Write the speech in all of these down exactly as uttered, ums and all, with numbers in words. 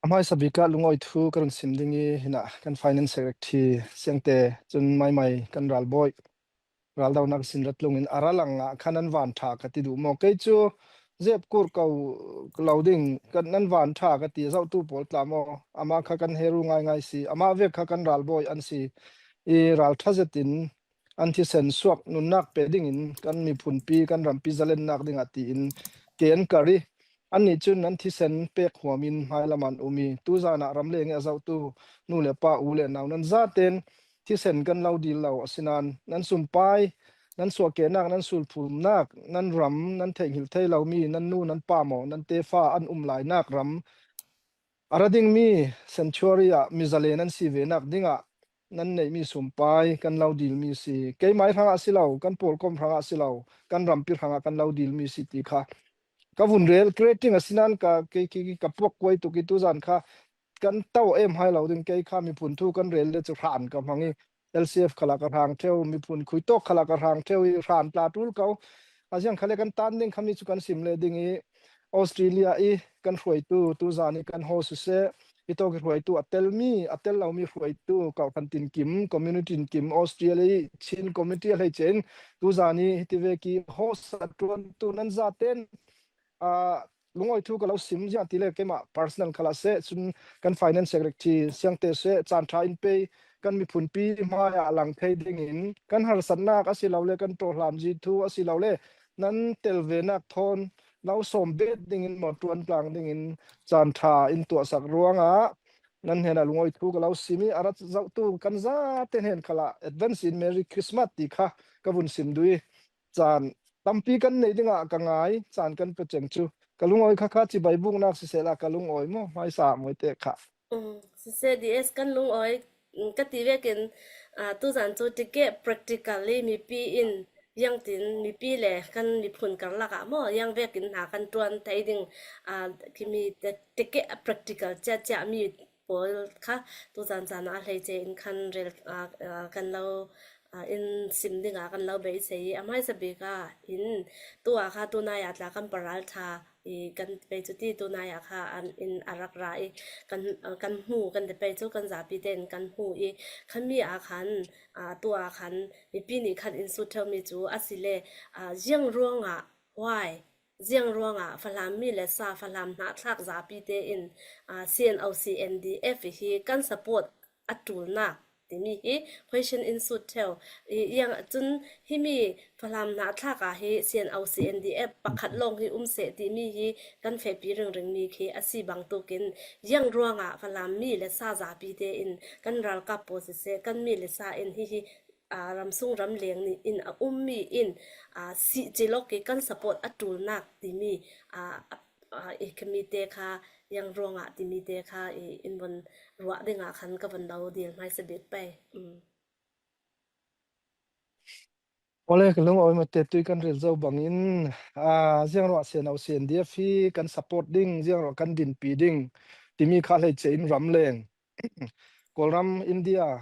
A hmaisa bik ah lungawi thu ka run sim ding i, hinah kan Finance Secretary Siangte cun maimai kan ralbawi, raldonak sin rat lungin a ra langah khan an van ṭha ka ti duh maw? Kei cu zep kur ko lo ding, kan an van ṭha ka ti, zohtu pawl tla maw? Amah kha kan heru ngaingai si, amah vek kha kan ralbawi an si i, ralṭha zetin an thisen suak nunnak pe dingin kan miphunpi, kan rampi zalennak dingah tiin ke an kar i, annih cun an thisen pek huamin hmailam an um i, tuzan ah ramleng i a zohtu nu le pa, u le nau, nan zaten thisen kan lo dil lo, asinain nan sumpai, nan suahkehnak, nan sulphumnak, nan ram, nan theihnghilh thei lomi, nan nu, nan pa maw, nan tefa an um lainak ram a ra dingmi sanctuary ah mi zalen an si venak dingah nan neihmi sumpai kan lo dilmi si. Keimai hrangah si lo, kan pawlkom hrangah si lo, kan rampi hrangah kan lo dilmi si ti kha ka vun rel, creating a si nan ka, ke, ke, ke, ka puak kuai tuk i, tuzan kha kan to em hai lo ding. Kei kha miphun thu kan rel le cu hran ka hmang i, L C F khalah ka hrang ṭheu, miphun khuitawk khalah ka hrang ṭheu i, hran tla ṭul ko. A ziang khale kan tan ding khami cu kan sim le ding i, Australia i kan hruaitu, tuzan i kan host siseh, i tawk i hruaitu a telmi, a tel lomi hruaitu, kawhhran tinkim, community tinkim, Australia i Chin community a hleice in, tuzan i hiti vek i host a ṭuantu nan zaten, aa, lungawi thu ka lo sim ziah ti le keimah personal khalah seh, cun kan Finance Secretary Siangte seh, caan ṭha in pei, kan miphunpi hmai ah a lang thei dingin kan harsatnak a si lo le, kan ṭawhlamzi thu a si lo le, nan tel venak thawn lo sawm bet dingin maw, ṭuan tlang dingin caan ṭha in tuahsak ruangah nan hnenah lungawi thu ka lo sim i, a rat zohtu kan zate hnen khalah advance in Merry Christmas ti kha ka vun sim duh i, caan tampi kan neih dingah ka ngai, caan kan pe ceng cu ka lungawi kha kha cibai buknak sisehla ka lungawi maw, hmaisa mawi te kha. Mm, siseh D S kan lungawi, mm, ka ti vekin, ah, tuzan cu tikeh practically mipi in ziangtin mipi le kan miphun karlak ah maw, ziang vekin hna kan ṭuan thei ding, ah, khimi te-, tikeh a practical ciahciah mi pawl kha tuzan caan ah a hleice in khan rel, ah, ah, kan lo, ah, in sim dingah kan lo beisei i, a hmaisa bik ah in tu ah kha tunai ah tla kan paral ṭha i kan pei cu ti, tunai ah kha an in a rak ra i kan, ah, kan hmu kan ti pei cu kan zapi tein kan hmu i, khanmi ah khan, ah, tu ah khan mipi nih khan in sut ṭheumi cu a si le, ah, ziang ruangah, why? Ziang ruangah Falam mi le sa, Falam hnahthlak zapi tein, ah, C N O C N D F hi kan support a ṭulnak timi hi question in sut ṭheu. I, iang cun himi Falam hnahthlak ah hi C N O C N D F pakhat lawng hi um seh timi hi kan fehpi ringring mi khi a si bangtuk in, ziang ruangah Falam mi le sa zapi tein kan ralkap pawl siseh, kan mi le sa in hihi, aa, ramsung ramleng nih in a ummi in, aa, sih cilok i kan support a ṭulnak timi, aa, aa, i khami te kha, ziang ruangah timi te kha i in von ruah dingah khan ka von lo dil hmaisa bik pei. Um. Awle, ka lungawi mate tui kan rel zo bangin, aa, ziang ruah C N O C N D F hi kan support ding, ziang ruah kan dinpi ding timi kha hleice in ramleng, Kawlram India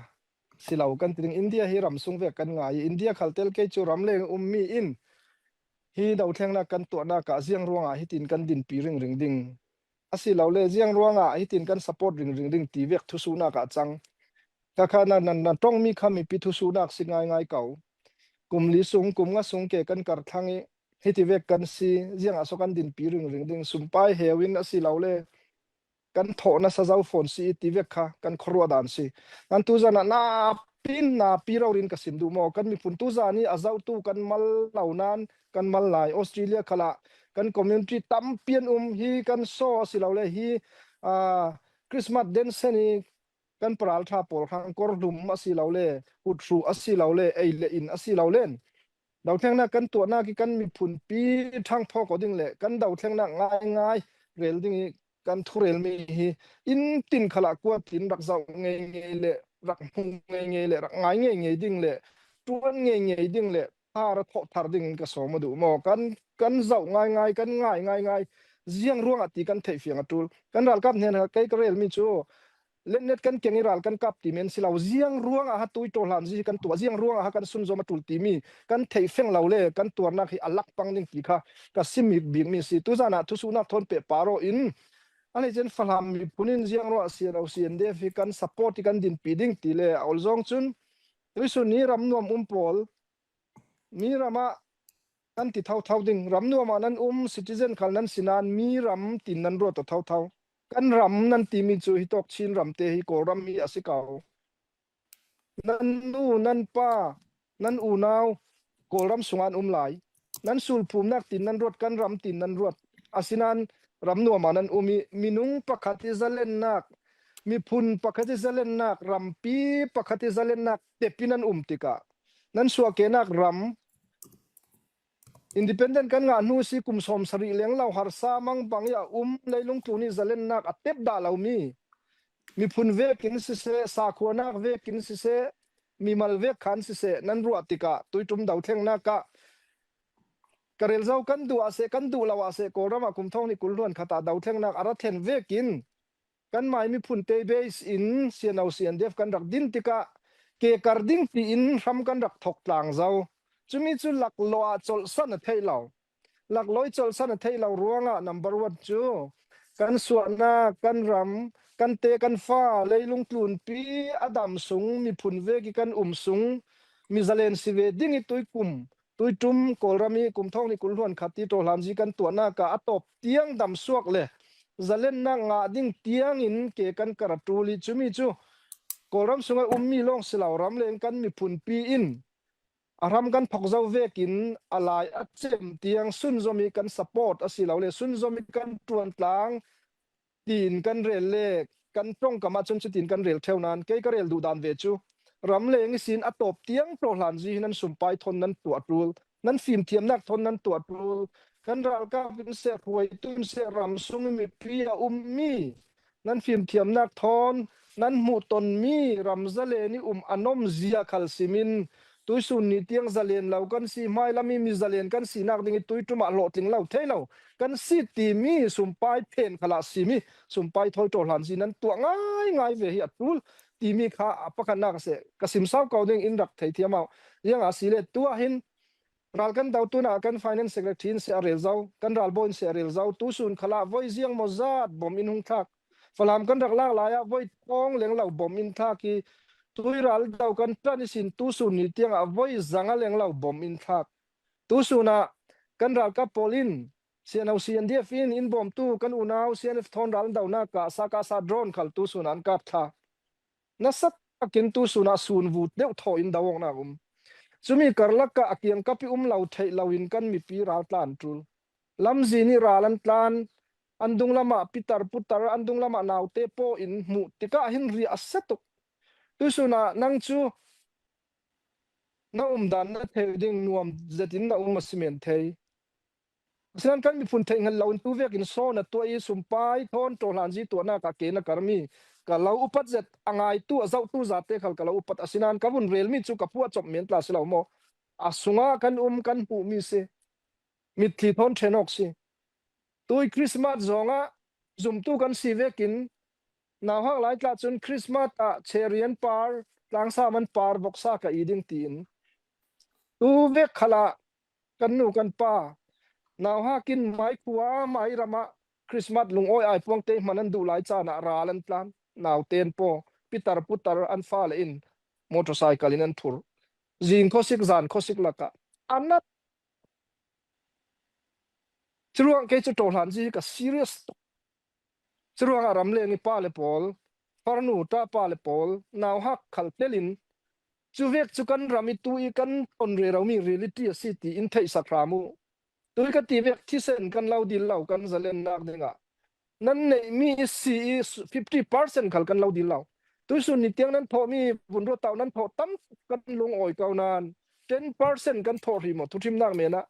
si lo kan ti ding. India hi ramsung vek kan ngai i, India khal tel kei cu ramleng ummi in hi dothlengnak kan tuahnak ah ziang ruangah hitin kan dinpi ringring ding, a si lo le ziang ruangah hitin kan support ringring ding ti vek thusuhnak ah cang. Kha kha na, na, na ṭongmi kha mipi thusuhnak si ngaingai ko. Kum li sung, kum nga sung ke kan kar thlang i, hiti vek kan si, ziangah so kan dinpi ringring ding, sumpai heu in a si lo le kan thawh nasa zo fawn si i ti vek kha kan khuaruah dan si. Nan tuzan ah napi in napi rori in ka sim duh maw? Kan miphun tuzan i a zohtu kan mal lo nan kan mal lai. Australia khalah kan community tampi an um hi, kan saw a si lo le hi, aa, Christmas den sen i kan paral ṭha pawl hrang kawrhlum a si lo le, huthruh a si lo le, ei le in a si lo len, dothlengnak kan tuahnak i kan miphunpi ṭhang phawk aw ding le kan dothlengnak ngaingai rel ding i kan thurelmi hi in tin khalah kuatin rak zoh ngeingei le, rak hmu ngeingei le, rak ngai ngeingei ding le, ṭuan ngeingei ding le, thar a thawh thar dingin ka sawm a duh maw? Kan, kan zoh ngaingai, kan ngai ngaingai, ziang ruangah ti kan theih fiang a ṭul. Kan ralkap hnen kha kei ka relmi cu, letnet kan keng i ral kan kap ti men si lo. Ziang ruangah ha tui ṭawhlan zi hi kan tuah, ziang ruangah ha kan sunzawm a ṭul timi kan theih feng lo le kan tuarnak hi a lak pang ding ti kha ka sim bikmi si. Tuzan ah thusuhnak thawn pehpar aw in, A lei cen Falam miphun in ziang ruah sian au sian def hi kan support hi kan dinpih ding ti le a ol zawng cun tuisun ni ram nuam um pawl mi ramah nan ti thotho ding, ram nuamah nan um citizen khal nan si nain mi ram tin nan ruat aw thotho. Kan ram nan timi cu hitawk Chin ramte hi Kawlram hi a si ko. Nan nu, nan pa, nan unau Kawlram sungah an um lai. Nan sulphumnak tin nan ruat, kan ram tin nan ruat. Asinain ram nuamah nan um ih minung pakhat ih zalennak, miphun pakhat ih zalennak, rampi pakhat ih zalennak tep ih nan um tikah nan suahkehnak ram independent kan ngah hnu si kum sawm sarih leng lo harsa mangbang ih a um leilung tlun ih zalennak a tep dah lomi miphun vekin siseh, sakhuanak vekin siseh, mimal vek khan siseh nan ruah tikah tuiṭum dothlengnak ah ka rel zo, kan duh ah seh, kan duh lo ah seh, Kawlram ah kum thawng hnih kul hluan khat ah dothlengnak a ra thlen vekin kanmah miphun te base in sian au sian def kan rak din tikah ke kar ding tiin hram kan rak thok tlang zo. Cumi cu laklawh ah colhsan a theih lo. Laklawh ih colhsan a theih lo ruangah number one cu kan suahnak, kan ram, kan te, kan fa, leilung tlunpi a dam sung, miphun vek ih kan um sung mi zalen si ve ding ih tuikum, tuiṭum Kawlram ih kum thawng hnih kul hluan khat ih ṭawhlanzi kan tuahnak ah a tawp tiang dam suak le zalennak ngah ding tiangin ke kan kar a ṭul ih cumi cu Kawlram sungah ummi lawng si lo, ramleng kan miphunpi in a hram kan thok zo vekin a lai a cem tiang sunzom ih kan support a si lo le sunzom ih kan ṭuan tlang tiin kan rel le kan ṭongkam ah cun cutin kan rel ṭheu nain kei ka rel duh dan ve cu ramleng ihsin a tawp tiang ṭawhlanzi hi nan sumpai thawn nan tuah ṭul, nan fimthiamnak thawn nan tuah ṭul, kan ralkap in seh, hruaitu in seh, ram sung ih mipi a ummi nan fimthiamnak thawn nan hmuh tonmi ram zalen ih um a nomzia khal simin tuisun ni tiang zalen lo kan si, hmailam ih mi zalen kan sinak ding ih tuiṭum ah hlawhtling lo thei lo kan si timi sumpai phen khalah simi sumpai thawi ṭawhlanzi nan tuah ngaingai ve hi a ṭul timi kha a pakhatnak a seh ka sim sau ko ding in rak theithiam au. Ziangah a si le tu ah hin ral kan dotu in ah kan finance secretary in seh a rel zo, kan ralbawi in seh a rel zo, tusun khalah voi ziang maw zat bom in hung thlak. Falam kan rak lak lai ah voi thawng leng lo bom in thlak ih tui ral do kan ṭan ihsin tusun ni tiangah voi zanga leng lo bom in thlak. Tusun ah kan ralkap pawl in sian au sian def in in bawmtu kan unau sian thawn ral an donak ah sa ka sa drone khal tusun ah an kap thla. Nasa takin tusun ah sun vut deuh thaw in do awknak um. Cumi karlak ah a kiangkap ih um lo theih loin kan mipi ral tlan ṭul. Lamzin ih ral an tlan, an dunglam ah pitar putar, an dunglam ah naute paw in hmuh tikah hin riah a si tuk. Tusun ah nang cu na umdan na thei ding nuam zetin na um a si men thei. Asinan kan miphun theih hngal loin tu vekin sawn a tuah ih sumpai thawn ṭawhlanzi tuahnak ah ke na karmi ka lo upat zet a ngaitu a zohtu zate khal ka lo upat asinan ka vun relmi cu ka phuah cawp men tla si lo maw? A sungah kan um kan hmuhmi si. Mitthli thawn ṭhen awk si. Tui Christmas zawngah zumtu kan si vekin nauhak lai tla cun Christmas ah cherian par, tlangsa man par, voksa ka i ding tiin tu vek khalah kan nu kan pa nauhak in mai khua mai ramah Christmas lungawi ai puangte hman an duh lai caan ah ral an tlan. Naute an paw pitar putar an fale in motorcycle in an phur. Zing khawsik, zan khawsik lakah a nat. Curuang kei cu ṭawhlanzi hi ka serious tuk. Curuangah ramleng ih pa le pawl, farnu ṭa pa le pawl, nauhak khal telin cuvek cu kan ram ih tu ih kan ton reromi reality a si ti in theihsak hram uh. Tui ka ti vek thisen kan lo dil lo kan zalennak dingah nan neihmi ih si ih fifty percent khal kan lo dil lo. Tuisun ni tiang nan thawhmi vunruat tau nan thawh tam kan lungawi ko nain ten percent kan thawh hrim aw thuhrimnak menah.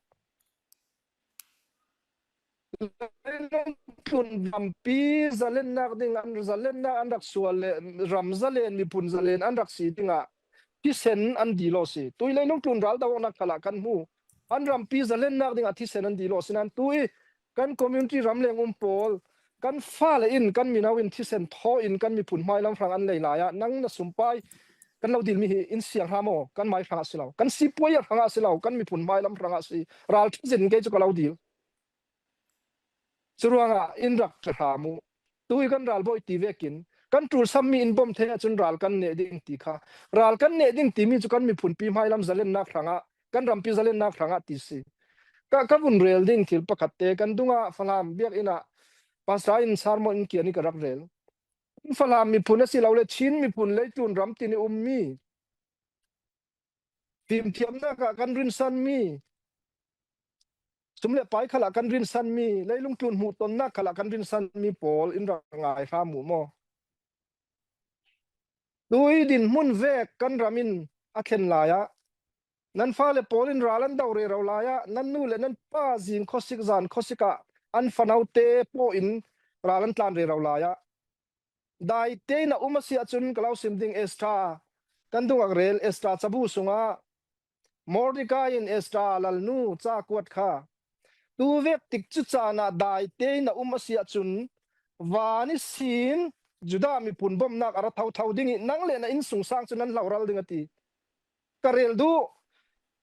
Tlun rampi zalennak ding an zalennak an rak sual le ram zalen miphun zalen an rak si dingah thisen an dil aw si. Tui leilung tlun ral do awknak khalah kan hmu. An rampi zalennak dingah thisen an dil aw si nan tu ih kan community ramleng um pawl kan fale in kan mino in thisen thaw in kan miphun hmailam hrang an lei lai ah nang na sumpai kan lo dilmi hi in siang hram aw kan mai hrangah si lo, kan sipuai ah hrangah si lo, kan miphun hmailam hrangah si. Ral thisen kei cu ka lo dil. Curuangah in rak ṭha hram uh. Tu hi kan ral bawi ti vekin, kan tul sam mi in bom thei ahcun ral kan neh ding ti kha. Ral kan neh ding timi cu kan miphunpi hmailam zalennak hrangah, kan rampi zalennak hrangah ti si. Ka, ka vun rel ding thil pakhat te kan dungah Falam biakinn ah Pastor in sermon in kian i ka rak rel. Falam miphun a si lo le Chin miphun leitlun ram tin i ummi, fimthiamnak ah kan rinsanmi, sum le pai khalah kan rinsanmi, leilung tlun hmuhtonnak khalah kan rinsanmi pawl in rak ngai hram uh maw? Tui dinhmun vek kan ram in a thlen lai ah, nan fale pawl in ral an do rero lai ah, nan nu le nan pa zing khawsik zan khawsik ah an fanote pawh in ral an tlan rero lai ah, daite in a um a si ahcun ka lo sim ding, Esther, kan dungak rel Esther cabu sungah Mordekai in Esther lalnu ca kuat kha. Tu vek tik cu caan ah daite in a um a si ahcun van ihsin Judah miphun bomnak a ra thotho ding i nang le na innsungsang cu nan hloral ding a ti. Ka rel duh.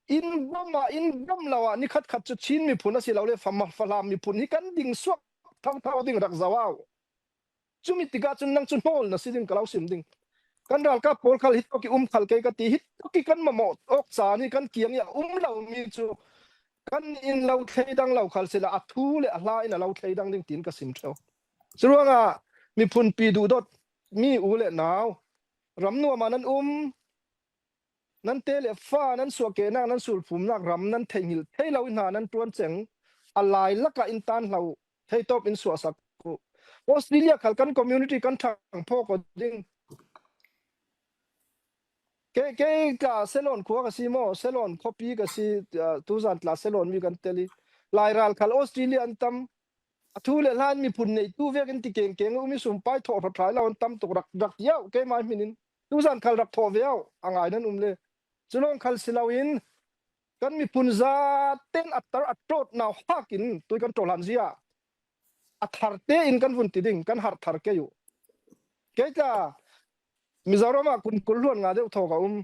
In bom ah, in bom lo ah, ni khatkhat cu Chin miphun a si lo le Fa-, Falam miphun hi kan ding suak thotho ding rak zoh au. Cumi tikah cun nang cu hnawl na si ding ka lo sim ding. Kan ralkap pawl khal hi tawk i um khal kei ka ti, hi tawk i kan mamawh awk caan hi kan kiang i a um lomi cu kan in lo thleidang lo khal sila a thu le a hla in a lo thleidang ding tiin ka sim ṭheo. Curuangah miphunpi duhdawt mi u le nau, ram nuam ah nan um, nan te le fa, nan suahkehnak, nan sulphumnak ram nan theihngilh thei lo i hna nan ṭuan ceng, a lai lakah in tan hlo, theitawp in suahsak uh. Australia khal kan community kan ṭhang phawk aw ding. Kei, kei tla Ceylon khua ka si maw, Ceylon khuapi ka si, ah, tuzan tla Ceylon mi kan tel i. Lairal khal Australia an tam, a thu le hlan miphun neitu vekin ti kengkeng um i sumpai thawh hrawt hrai lo an tam tuk rak, rak ti au, keimah hmin in. Tuzan khal rak thawh ve au, a ngai nan um le. Cu lawng khal si loin kan miphun zaten a tar a ṭawt nau hak in tui kan ṭawhlan zia a thar tein kan vun ti ding, kan harh thar kei uh. Kei tla Mizoram ah kun kul hluan nga deuh thawk a um.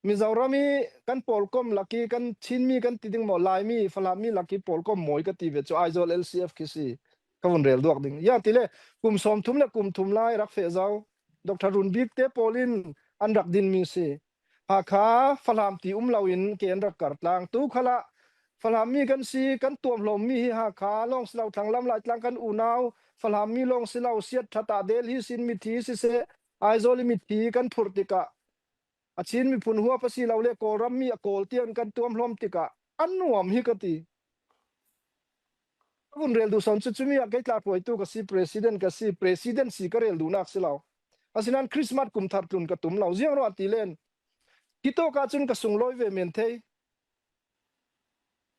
Mizoram i kan pawlkom lak i kan Chinmi kan ti ding maw, Laimi, Falammi lak i pawlkom mawi ka ti ve cu Aizawl L C F khi si. Ka vun rel duak ding. Ya tile kum sawmthum le kum thum lai rak feh zo Doctor Runbik te pawl in an rak dinmi si. Hakha Falam ti um loin ke an rak kar tlang. Tu khalah Falammi kan si, kan tuamhlawmmi hi Hakha lawng si lo, Thanglam Laitlang kan unau Falammi lawng si lo, Siatthat ah Delhi sin mithi siseh, Aizawl i mithi kan phurh tikah a Chin miphun huap a si lo le Kawlram mi a Kawl tiang kan tuamhlawm tikah a nuam hi ka ti. Ka vun rel duh sawn cu cumi ah kei tla hruaitu ka si, president ka si, president si ka rel duhnak si lo. Asinain Christmas kum thar tlun ka tum lo. Ziang ruah ti len, hitawk ah cun ka sunglawi ve men thei.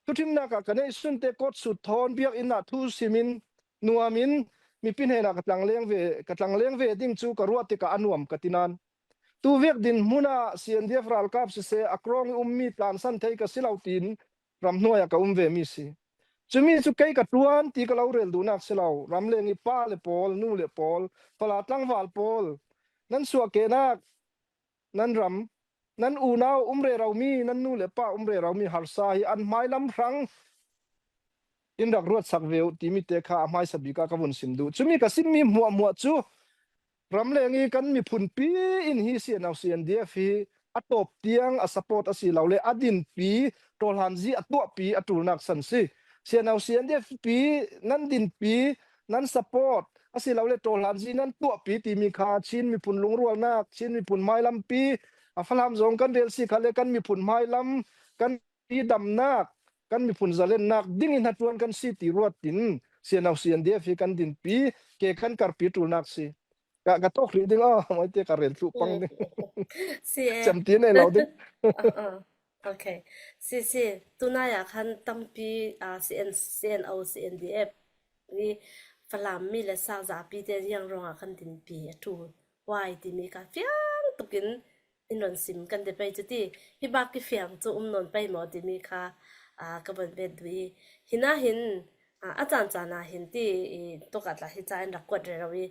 Thuṭhimnak ah ka neihsun te kawt sut thawn biakinn ah thu simin nuamin mipi hnenah ka tlangleng ve, ka tlangleng ve ding cu ka ruah tikah a nuam ka ti nan. Tu vek dinhmun ah C N D F ralkap siseh, a krawng i ummi tlansan thei ka si lo tiin ramhnuai ah ka um vemi si. Cumi cu kei ka ṭuan ti ka lo rel duhnak si lo. Ramleng i pa le pawl, nu le pawl, fala tlangval pawl, nan suahkehnak, nan ram, nan unau um reromi, nan nu le pa um reromi harsa hi an hmailam hrang in rak ruatsak ve uh timi te kha a hmaisa bik ah ka vun sim duh. Cumi ka simmi hmuahhmuah cu ramleng i kan miphunpi in hi C N O C N D F hi a tawp tiang a support a si lo le a dinpi, ṭawhlanzi a tuahpi a ṭulnak san si. C N O C N D F pi nan dinpi, nan support a si lo le ṭawhlanzi nan tuahpi timi kha Chin miphun lungrualnak, Chin miphun hmailampi, a Falam zong kan rel si kha le kan miphun hmailam, kan pi damnak, kan miphun zalennak dingin hnaṭuan kan si ti ruat in C N O C N D F hi kan dinpi, ke kan karpi ṭulnak si. Ka, ka tawk hrih ding aw, mawi te ka rel thluh pang ding. Si e. Cem ti nei lo ding. Ah, ah. Okay. Si, si. Tunai ah khan tampi, ah, C N, C N O, C N D F i Falam mi le sa zapi te ziang ruangah kan dinpi a ṭul. Why timi kha fiang tukin in rawn sim kan ti pei cu ti, hi bak ki fiang cu um nawn pei maw timi kha, ah, ka van bet duh i. Hinahin, ah, a caan caan ah hin ti i tukah tla hi ca in rak kuat rero i.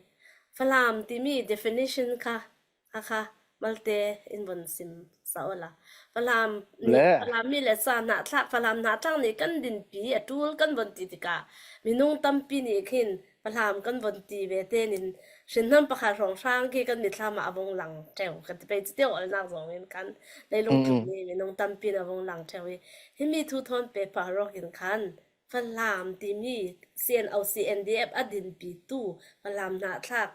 Falam timi definition kha, kha, kha malte in von sim sa awla. Falam nih, le Falam mi le sa hna thla, Falam hna thang nih kan dinpi a ṭul kan von ti tikah minung tampi nih khin Falam kan von ti ve tenin hrinhnam pakhat hrawnghrang khi kan mitthlam ah a vong lang ṭheu ka ti pei, cuti awlnak zawngin khan leilung thum mi minung tampi in a vong lang ṭheu i, himi thu thawn pehpar awk in khan Falam timi C N O C N D F a dinpitu Falam hnahthlak,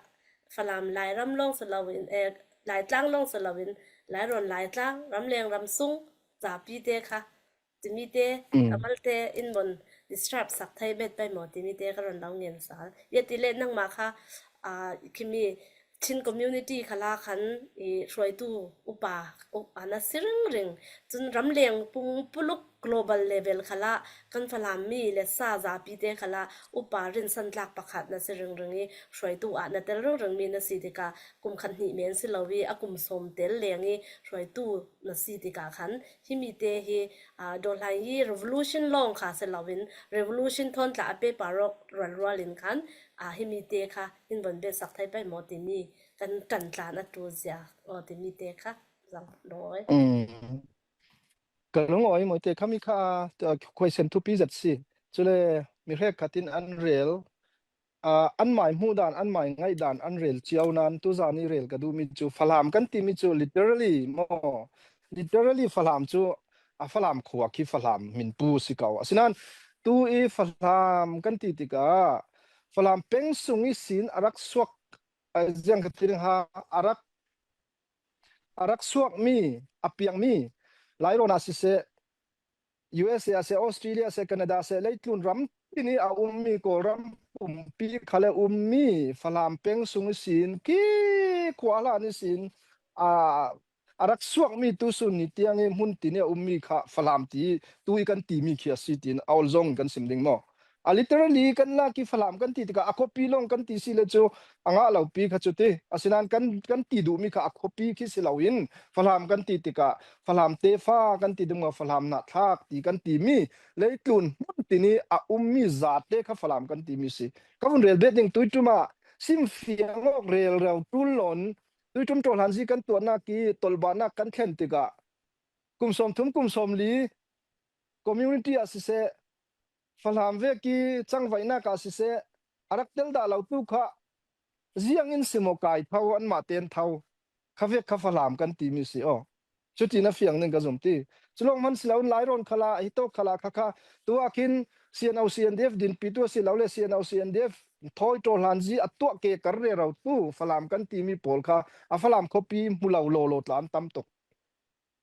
Falam Lairam lawng si loin, eh, Laitlang lawng si loin, Lairawn Laitlang, ramleng ramsung, zapi te kha, timite, a malte in von disturb sak thei bet pei maw timite ka ron lo ngen sal. Ia ti le nangma kha, ah, khimi Chin community khala khan i hruaitu upa, u-, a na si ringring. Cun ramleng pung puluk global level khala kan Falam mi le sa zapi te khala upa rinsan tlak pakhat na si ringring i hruaitu ah na tel ringring mi na si tikah kum khat hnih men si lo i a kum sawm tel leng i hruaitu na si tikah khan himi te hi, aa, dawlhai hi revolution lawng kha si loin revolution thawn tla a pehpar awk rualrual in khan, aa, himi te kha in von belsak thei pei maw timi kan ṭan tlan a ṭul zia aw timi te kha zang dawi. Mm. Ka lungawi maw te khami kha, ah, question thupi zet si. Cule mi hrekkhat in an rel, ah, an mai hmuh dan, an mai ngaih dan, an rel cio nan, tuzan i rel ka duhmi cu Falam kan timi cu literally maw? Literally Falam cu a Falam khua khi Falam min pu si ko. Asinan tu i Falam kan ti tikah Falam peng sung ihsin a rak suak, ah, ziang ka ti ding ha, a rak, a rak suakmi, a piangmi, Lairawn ah siseh, U S A ah seh, Australia ah seh, Canada ah seh, leitlun ram tin i a ummi Kawlram pumpi khal le ummi Falam peng sung ihsin khi khua hlan ihsin, aa, a rak suakmi tusun ni tiang i hmun tin i a ummi kha Falam ti tu i kan timi khi a si tiin a ol zong kan sim ding maw? A literally kan lak i Falam kan ti tikah a khuapi lawng kan ti si le cu a ngah lo pi kha cu ti. Asinan kan, kan ti duhmi kha a khuapi khi si loin Falam kan ti tikah Falam tefa kan ti ding maw, Falam hnahthlak ti kan timi leitlun hmun tin i a ummi zate kha Falam kan timi si. Ka vun rel bet ding, tuiṭum ah simfiang awk rel rau ṭul lawn, tuiṭum ṭawhlanzi kan tuahnak i tolhbahnak kan thlen tikah kum sawmthum, kum sawmli community ah siseh, Falam vek i cangvaihnak ah siseh, a rak tel dah lo tu kha ziang in si maw kai tho, anmah ten tho. Kha vek kha Falam kan timi si aw. Cuti na fiang ning ka zum ti. Cu lawng hman si loin Lairawn khalah, hitawk khalah kha kha tu ah khin C N O C N D F dinpi tu a si lo le C N O C N D F thawi ṭawhlanzi a tuah ke kar rero tu Falam kan timi pawl kha a Falam khuapi hmu lo lawlaw tla an tam tuk.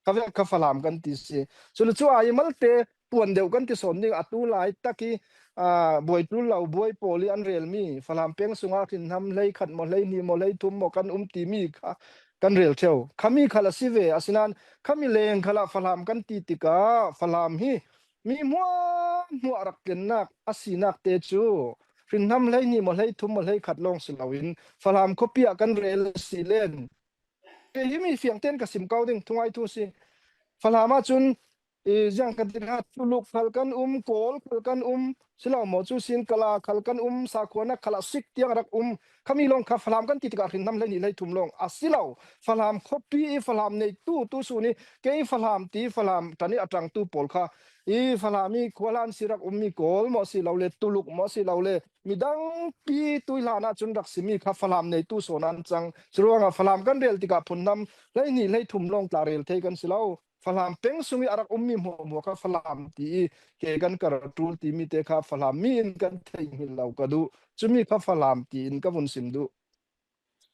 Kha vek kha Falam kan ti si. Cule cu ai malte puan deuh kan ti sawn ding, a tu lai tak i, aa, buai ṭul lo buai pawl i an relmi Falam peng sungah hrinhnam hleikhat maw, hleihnih maw, hleithum maw kan um timi kha kan rel ṭheu. Khami khal a si ve, asinan khami leng khalah Falam kan ti tikah Falam hi mi hmuahhmuah rak tlennak a sinak te cu hrinhnam hleihnih maw, hleithum maw, hleikhat lawng si loin Falam khuapi ah kan rel si len. Kei himi fiang tein ka sim ko ding, thungai thu si. Falam ah cun, i, ziang kan ti hna, Tuluk khal kan um, Kawl khal kan um, si lo maw cu sin, Kala khal kan um, Sakhuana khal a sik tiang a rak um. Khami lawng kha Falam kan ti tikah hrinhnam hleihnih hleithum lawng a si lo. Falam khuapi i Falam neitu tu sun i kei Falam ti Falam ṭan i a ṭangtu pawl kha i Falam i khuahlan si rak ummi Kawl maw si lo le, Tuluk maw si lo le, midang pi tuihlan ah cun rak simi kha Falam neitu sawn an cang. Curuangah Falam kan rel tikah phunhnam hleihnih hleithum lawng tla rel thei kan si lo. Falam peng sung i a rak ummi hmuahhmuah kha Falam ti i ke kan kar ṭul timi te kha Falam mi in kan theih hngilh lo ka duh. Cumi kha Falam tiin ka vun sim duh.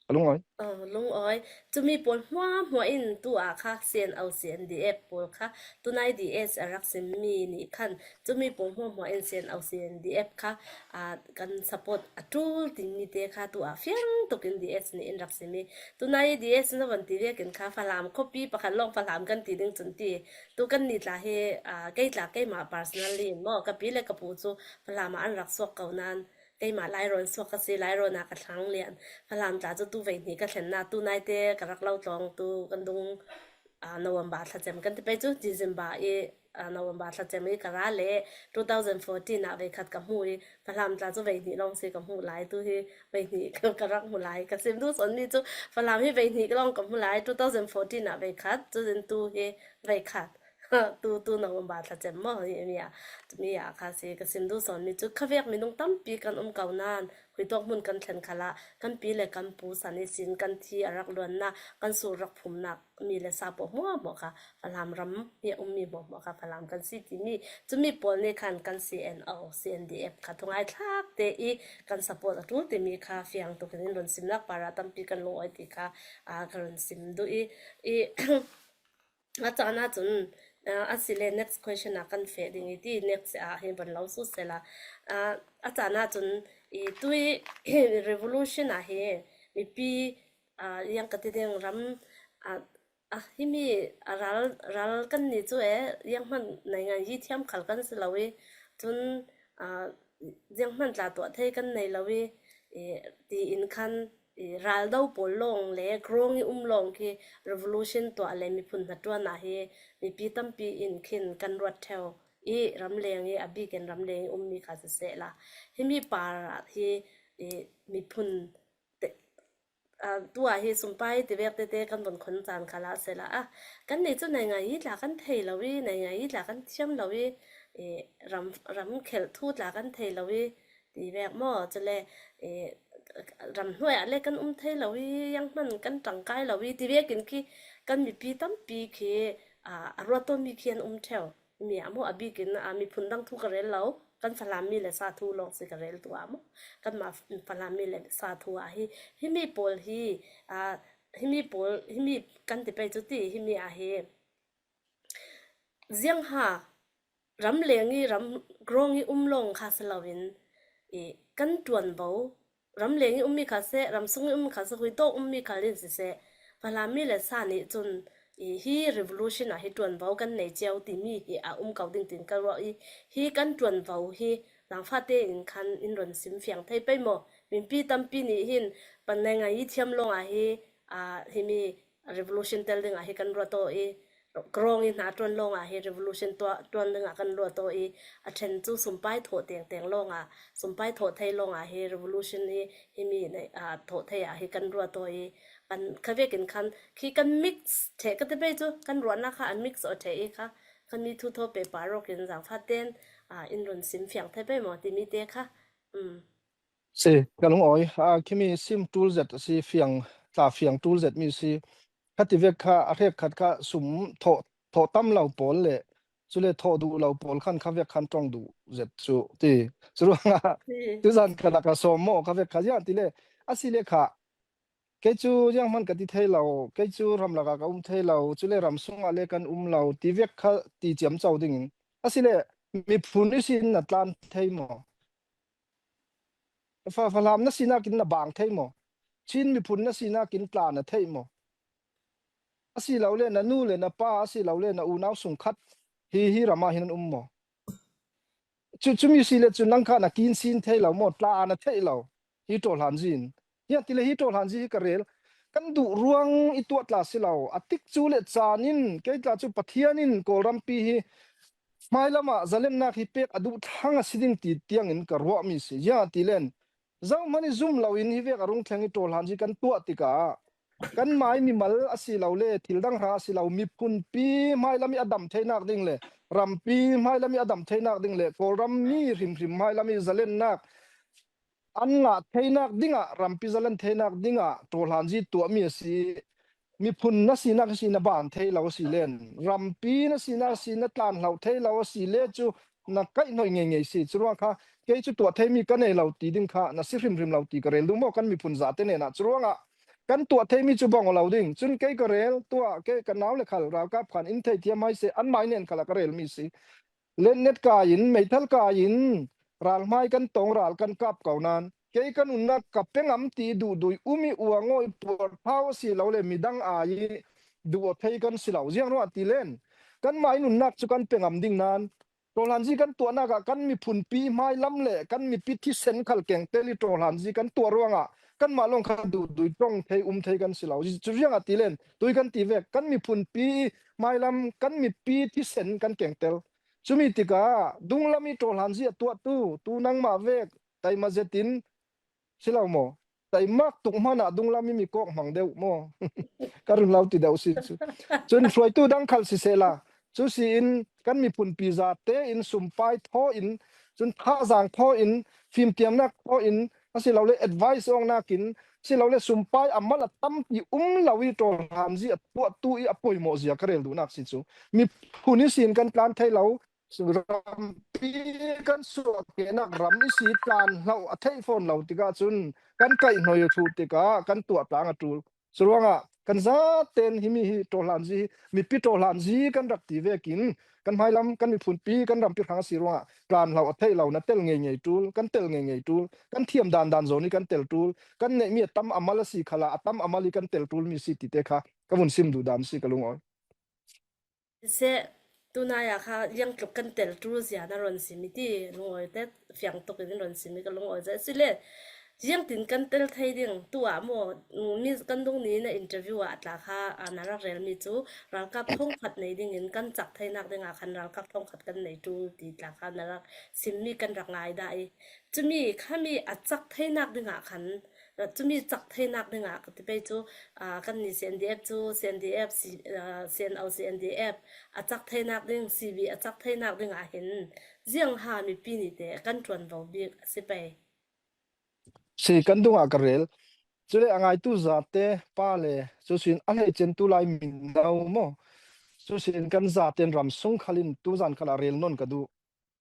A lungawi. Oh, lungawi. Cumi pawl hmuahhmuah in tu ah kha C N O C N D F pawl kha tunai D S a rak simmi nih khan cumi pawl hmuahhmuah in C N O C N D F kha, ah, kan support a ṭul timi te kha tu ah fiang tuk in D S nih in rak simmi. Tunai D S na van ti vekin kha Falam khuapi pakhat lawng Falam kan ti ding cun ti. Tu kan ni tla hi, ah, kei tla keimah personally in maw ka pi le ka pu cu Falam ah an rak suak ko nan keimah Lairawn suak ka si, Lairawn ah ka thlang lian. Falam tla cu tu veihnih ka thlennak, tu naite ka rak lo tlawng, tu kan dung, aa, November thlacem kan ti pei cu, December i, aa, November thlacem i ka ra le two thousand fourteen ah veikhat ka hmu i, Falam tla cu veihnih lawng si ka hmuh lai, tu hi veihnih ka rak hmu lai. Ka sim duh sawnmi cu Falam hi veihnih lawng ka hmu lai, two thousand fourteen ah veikhat, cun tu hi veikhat. Tu, tu na um ba thlacem maw, hi mi a, mi a kha si ka sim duh sawn mi cu khavek minung tampi kan um ko nan, huitawk hmun kan thlen khalah kan pi le kan pu san ihsin kan thi a rak luannak, kan sul rak phumnak mi le sa paoh hmuahhmuah kha Falam ram hi a ummi hmuahhmuah kha Falam kan si timi, cumi pawl nih khan kan C N O, C N D F kha thungai thlak te i kan support a ṭul timi kha fiang tukin in run simnak parah tampi kan lungawi ti kha, aa, ka run sim duh i, i, a caan ah cun, aa, a si le next question ah kan feh ding i ti, next ah hi van lo su sela. Aa, a caan ah cun i tui revolution ah hi mipi, aa, yang ka ti ding ram, aa, a himi a ral, ral kan ni cu e, zianghman naingan yi thiam khal kan si lo i, cun, aa, zianghman tla tuah thei kan nei lo i, i, tiin khan, i, raldo pawl lawng le growng i um lawng khi revolution tuah le miphun hnaṭuan ah hi mipi tampi in khin kan ruat ṭheu i, ramleng i a bikin ramleng i ummi kha sisehla, himi par ah hi, i, miphun te, aa, tu ah hi sumpai tivek tete kan vun khon caan kha lah sela, a, kan ni cu naingan yi tla kan thei lo i, naingan yi tla kan thiam lo i, i, ram, ram khelh thu tla kan thei lo i, tivek maw, cule, i, ram hnuai ah le kan um thei lo i, zianghman kan ṭangkai lo i, tivekin khi kan mipi tampi khi, aa, a ruat tawmi khi an um ṭheu. Mi ah maw, a bikin, aa, miphun dang thu ka rel lo, kan Falam mi le sa thu lawng si ka rel tu ah maw, kanmah Falam mi le sa thu ah hi, himi pawl hi, aa, himi pawl, himi kan ti pei cu ti, himi ah hi ziangha ramleng i ram growng i um lawng kha si loin, i, kan ṭuanvo, ramleng i ummi kha seh, ramsung i ummi kha seh, huitawk ummi kha in siseh, Falam mi le sa nih cun, i, hi revolution ah hi ṭuanvo kan nei cio timi hi a um ko ding tiin ka ruah i, hi kan ṭuanvo hi zangfahte in khan in run sim fiang thei pei maw? Mipi tampi nih hin pan naingan yi thiam lawng ah hi, aa, himi revolution tel ding ah hi kan ruat aw i, growng i hna ṭuan lawng ah hi revolution tuah, ṭuan ding ah kan ruat aw i, a ṭhen cu sumpai thawh tengteng lawng ah, sumpai thawh thei lawng ah hi revolution i, himi nei, aa, thawh thei ah hi kan ruat aw i, kan khavekin khan khi kan mix ṭheh ka ti pei cu kan ruahnak kha a mix aw ṭheh i kha, kan mi thu thaw pei par awk in zangfah ten, aa, in run sim fiang thei pei maw timi te kha, um. Si, ka lungawi. Aa, khimi sim ṭul zet a si, fiang, tla fiang ṭul zet mi si. Kha tivek kha a hrek khat kha sum thawh, thawh tam lo pawl le cule thawh duh lo pawl khan kha vek khan ṭong duh zet cu ti. Curuangah tuzan kha lak a sawm maw kha vek kha ziah ti le a si le kha kei cu zianghman ka ti thei lo, kei cu ram lakah ka um thei lo, cule ram sungah le kan um lo, ti vek kha ti ciamco dingin. A si le miphun ihsin na tlan thei maw? Fa, Falam na sinak in na bang thei maw? Chin miphun na sinak in tla na theih maw? A si lo le na nu le na pa, a si lo le na unau sung khat hi, hi ram ah hin an um maw? Cu, cumi si le cu nang kha na kin sin thei lo maw? Tla na theih lo. Hi ṭawhlanzi in. Hi ti le hi ṭawhlanzi hi ka rel. Kan duh ruang i tuah tla si lo. A tik cu le caan in, kei tla cu Pathian in Kawlrampi hi hmailam ah zalennak hi pek a duh thlang a si ding ti tiang in ka ruah mi si. Hi ti len. Zohman i zum lo in hi vek a rung thleng i ṭawhlanzi kan tuah tikah kan mai mimal a si lo le thil dang hrang a si lo, miphunpi hmailam i a dam theinak ding le rampi hmailam i a dam theinak ding le Kawlram mi hrimhrim hmailam i zalennak an ngah theinak dingah, rampi zalen theinak dingah ṭawhlanzi tuahmi a si. Miphun na sinak a si na ban thei lo a si len, rampi na sinak a si na tlan hloh thei lo a si le cu na kaihhnawih ngeingei si. Curuang kha kei cu tuah theimi ka nei lo ti ding kha na si hrimhrim lo ti ka rel duh maw? Kan miphun zate hnenah curuangah kan tuah theimi cu bang aw lo ding. Cun kei ka rel tuah, kei ka nau le khal ralkap khan in thei thiam hai seh, an mai nen khalah ka relmi si. Letnet kai in, meithal kai in, ralhmai kan tong, ral kan kap ko nan, kei ka nunnak ka pe ngam ti duhdui um i uang aw i puarthau a si lo le midang ai i duh aw thei kan si lo. Ziang ruah ti len, kanmah i nunnak cu kan pe ngam ding nan, ṭawhlanzi kan tuahnak ah kan miphunpi hmailam le kan mipi thisen khal kengtel i ṭawhlanzi kan tuah ruangah kanmah lawng kha duhdui ṭong thei, um thei kan si lo. Cu ziangah ti len, tui kan ti vek, kan miphunpi hmailam kan mipi thisen kan kengtel. Cumi tikah dunglam i ṭawhlanzi a tuahtu, tu nangmah vek, taima zetin si lo maw? Taimak tuk hmanah dunglam i mi kawk hmang deuh maw? Ka run lo ti deuh si cu. Cun hruaitu dang khal sisehla, Cu si in kan miphunpi zate in sumpai thaw in, cun thazang thaw in, fimtiamnak thaw in, a si lo le advice awknak in, si lo le sumpai a mal a tampi um lo i tawlhanzi a tuahtu i a poimawh zia ka rel duhnak si cu. Miphun i sin kan tlan thei lo, rampi kan suahkehnak ram i si tlan hloh a theih fawn lo tikah cun kan kaih hnawi a thuh tikah kan tuah tlang a ṭul. Curuangah kan zaten himi hi tawlhanzi hi, mipi tawlhanzi kan rak ti vekin kan hmailam, kan miphunpi, kan rampi hrang a si ruangah tlan hloh a theih lo, na tel ngeingei ṭul, kan tel ngeingei ṭul, kan thiam dandan zawn i kan tel ṭul, kan neihmi a tam a mal a si khalah a tam a mal i kan tel ṭulmi si tite kha ka vun sim duhdan si ka lungawi. Seh, tunai ah kha ziangtluk kan tel ṭul zia na ron sim i ti, lungawi te fiang tuk in ron sim i ka lungawi zia. Sile, ziangtin kan tel thei ding, tu ah maw, mm, mi kan dungni na interview ah tla kha, ah, na rak relmi cu, ralkap thawngkhat nei dingin kan cak theinak dingah khan ralkap thawngkhat kan nei ṭul ti tla kha na rak simmi kan rak ngai dah i. Cumi khami a cak theinak dingah khan, cumi cak theinak dingah ka ti pei cu, aa, kanni C N D F cu, C N D F, C-, aa, C N O C N D F a cak theinak ding, C B a cak theinak dingah hin ziangha mipi nite kan ṭuanvo bik a si pei. Si kan dungah ka rel. Cule a ngaitu zate pa le, cusin a hleicentu lai mino maw? Cusin kan zaten ram sung khalin tuzan khalah rel nawn ka duh.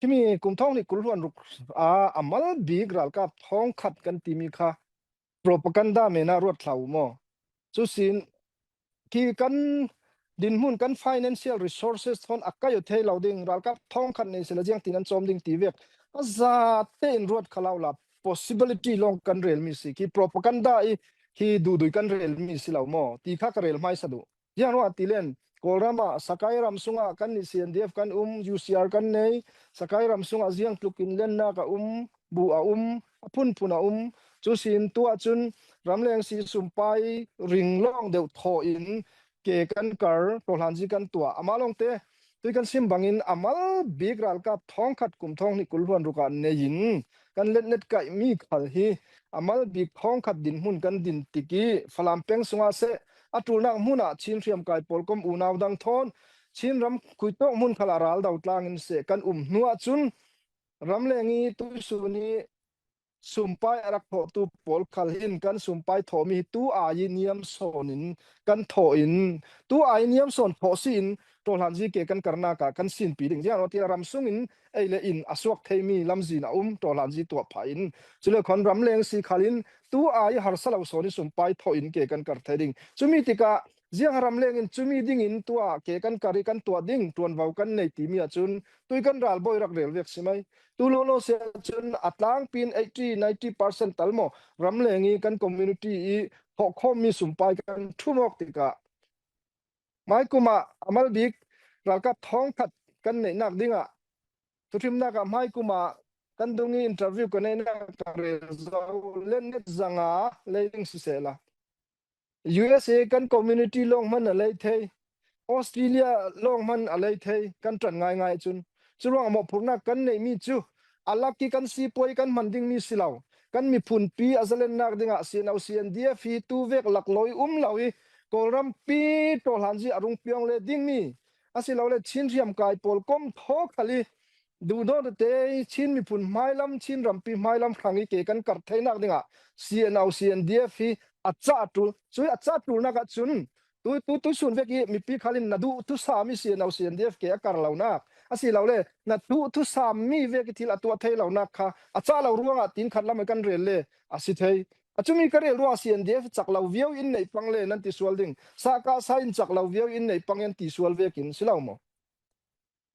Himi kum thawng hnih kul hluan ruk a, a mal bik ralkap thawngkhat kan timi kha propaganda men ah ruat hlah maw? Cusin khi kan dinhmun, kan financial resources thawn a kaih aw thei lo ding, ralkap thawngkhat nei sila ziangtin an cawm ding ti vek a zatein ruat kha lo la, possibility lawng kan relmi si, khi propaganda i khi duhdui kan relmi si lo maw ti kha ka rel hmaisa duh. Ziang ruah ti len, Kawlram ah Sakai ram sungah kan nih C N D F kan um, U C R kan nei, Sakai ram sungah ziangtlukin lennak a um, bu a um, a phunphun a um. Cusin tu ahcun ramleng si sumpai ring lawng deuh thaw in ke kan kar, tawlhanzi kan tuah. Amah lawngte tui kan sim bangin a mal bik ralkap thawngkhat kum thawng hnih kul hluan ruk ah nei in kan letnet kaihmi khal hi a mal bik thawngkhat dinhmun kan din tik i Falam peng sungah seh, a ṭulnak hmun ah Chin hriamkai pawlkom unau dang thawn, Chin ram khuitawk hmun khal ah ral do tlang in seh kan um hnu ahcun ramleng i tuisun i sumpai a rak thawhtu pawl khal hin kan sumpai thawhmi hi tu ai i niam sawn in kan thawh in, tu ai i niam sawn thawh si in tawlhanzi ke kan karnak ah kan sinpi ding. Ziang ti ram sungin ei le in a suak theimi lamzin a um, tawlhanzi tuah phah in. Cule khan ramleng si khalin tu ai harsa lo sawn i sumpai thawh in ke kan kar thei ding. Cumi tikah ziang ramleng in cumi dingin tu ah ke kan kar i kan tuah ding, ṭuanvo kan nei timi ahcun tui kan ralbawi rak rel vek si mai. Tu lawlaw si ahcun a tlangpi in eighty, ninety percent tal maw ramleng i kan community i thawhkhawmmi sumpai kan ṭhum awk tikah, hmaikum ah a mal bik ralkap thawngkhat kan neihnak dingah thuhrimnak ah hmaikum ah kan dung i interview ka neihnak ka rel zo, letnet zanga lei ding sisehla, U S A kan community lawng hman a lei thei, Australia lawng hman a lei thei, kan ṭan ngaingai cun. Curuang a mawhphurhnak kan neihmi cu a lak i kan sipuai kan hman dingmi si lo. Kan miphunpi a zalennak dingah C N O C N D F hi tu vek laklawh i um lo i Kawlrampi tawlhanzi a rung piang le dingmi, asilole Chin hriamkai pawlkom thaw khal i duhdawt tete i Chin miphun hmailam, Chin rampi hmailam hrang i ke kan karh theinak dingah C N O C N D F hi a cah a ṭul. Cui a cah ṭulnak ahcun tu, tu, tuisun vek i mipi khal in na duh thusami C N O C N D F ke a kar lonak, asilole na duh thusammi vek i thil a tuah thei lonak kha a cah lo ruangah tin khat lam a kan rel le a si thei. A cumi ka rel ruangah C N D F cak lo viau in neih pang le nan ti sual ding. Sahkah sa in cak lo viau in neih pang an ti sual vekin si lo maw?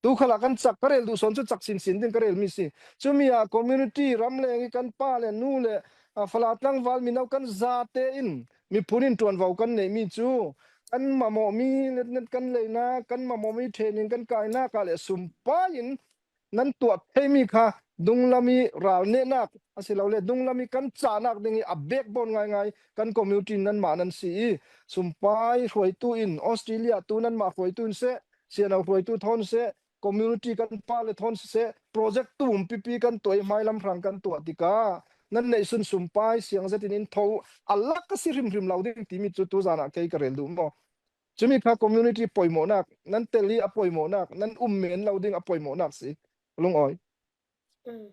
Tu khalah kan cak, ka rel duh sawn cu cak sinsin ding ka relmi si. Cumi ah community ramleng i kan pa le nu le, ah, fala tlangval mino kan zate in miphun in ṭuanvo kan neihmi cu kan mamawhmi letnet kan leinak, kan mamawhmi training kan kainak ah le sumpai in nan tuah theimi kha dunglam i ral nehnak asilole dunglam i kan cahnak ding i a backbone ngaingai kan community nanmah nan si i sumpai hruaitu in Australia tu nanmah hruaitu in seh, C N O hruaitu thawn seh, community kan pa le thawn siseh, project tumpipi kan tuah i hmailam hrang kan tuah tikah nan neihsun sumpai siang zetin in tho a lak a si hrimhrim lo ding timi cu tuzan ah kei ka rel duh maw? Cumi kha community poimawhnak, nan tel hi a poimawhnak, nan um men lo ding a poimawhnak si. Lungawi. Mm.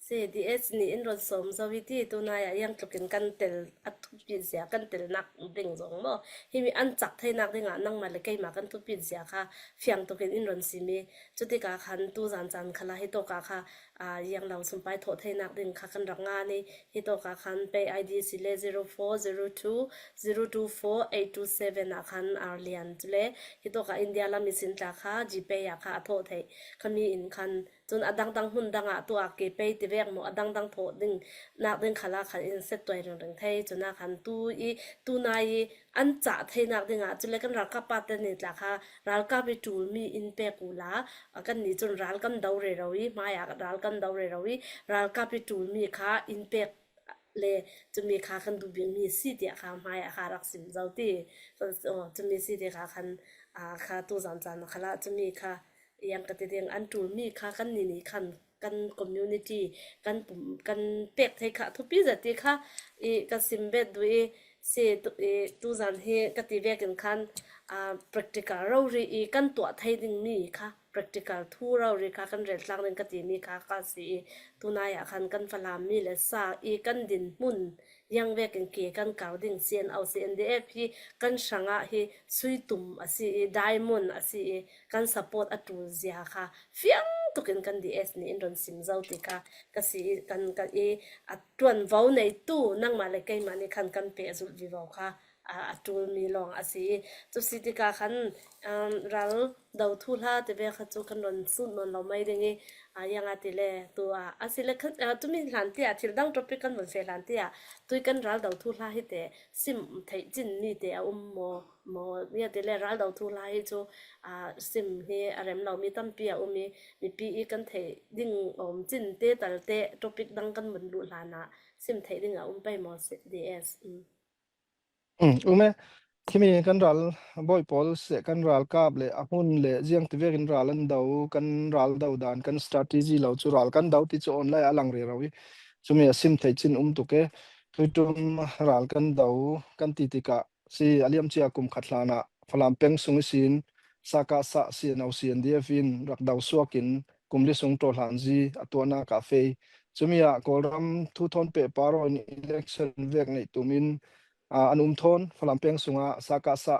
Si D S nih in rawn sawm zo hi ti, tunai ah hiang tlukin kan tel a thupit zia, kan telnak ding zawng maw? Himi an chak theinak dingah nangmah le keimah kan thupit zia kha fiang tukin in rawn sim hi. Chutika khan tu zan zan khala hi tawka kha, a, hiang lo sumpai thawh theinak ding kha kan rak ngan hi. Hi tawka khan pay I D si le zero four zero two zero two four eight two seven ah khan ar lian chule hi tawka India lam i sin tla kha GPay ah kha a thawh theih kha mi in khan Chun a dangdang hun dangah tuah ke pei ti vek maw, a dangdang thawh ding nak ding khala khan in set tuai ringring thei. Chuna khan tu i, tunai i an chah theinak dingah chule kan ralkap pate ni tla kha ralkap i tul mi in pek ula, a kan ni chun ral kan do rero i, hmaiah ral kan do rero i, ralkap i tul mi kha in pek le chumi kha kan duh bik mi si tiah kha hmaiah kha rak sim zo ti. Chumi si ti kha khan, a, kha tu zan zan khala chumi kha iang ka ti ding an tul mi kha kan ni ni khan kan community kan pum, kan pek thei kha thupi zat ti kha i ka sim bet duh i si tu, i tu zan hi ka ti vekin khan, a, practical rori i kan tuah thei ding mi kha practical thu rori kha kan rel tlang ding ka ti mi kha ka si i tunai ah khan kan Falam mi le sa i kan din hmun iang vekin ke kan kar ding C N O C N D F hi kan hrangah hi sui tum a si i, diamond a si i, kan support a tul zia kha fiang tukin kan D S nih in rawn sim zo ti kha ka si i, kan, kan i a tuan vo nei tu nangmah le keimah ni khan kan pe a zulh vivo kha, a, a tul mi lawng a si i. Chu si ti ka khan, um, ral do thu hla ti ve kha chu kan rawn sut nawn lo mai ding i, a, iang a ti le tu a, a si le khan, a, tumi hlan ti a, thil dang topic kan vun fe hlan ti a, tui kan ral do thu hla hi te sim theih chin mi te a um maw, maw, iang a ti le ral do thu hla hi chu, a, sim hi a rem lo mi tampi a um i, mipi i kan theih ding awm chin te tal te topic dang kan vun luh hlan a sim theih ding a um pei maw si, D S. Um. Um e, khimi kan ral bawi pawl se kan ral kap le a hmun le ziang ti vekin ral an do, kan ral do dan, kan strategy lo chu ral kan do ti chu online a lang rero i. Chumi a sim thei chin um tuk e. Tuitum ral kan do kan ti tikah si a liam chia kum khat hlanah Falam peng sung i sin, Saka sa C N O C N D F in rak do suakin kum li sung tawhlan zi a tuahnak ah fei. Chumi ah Kawlram thu thawn pehpar aw in election vek neih tumin, aa, an um thawn Falam peng sungah Saka sa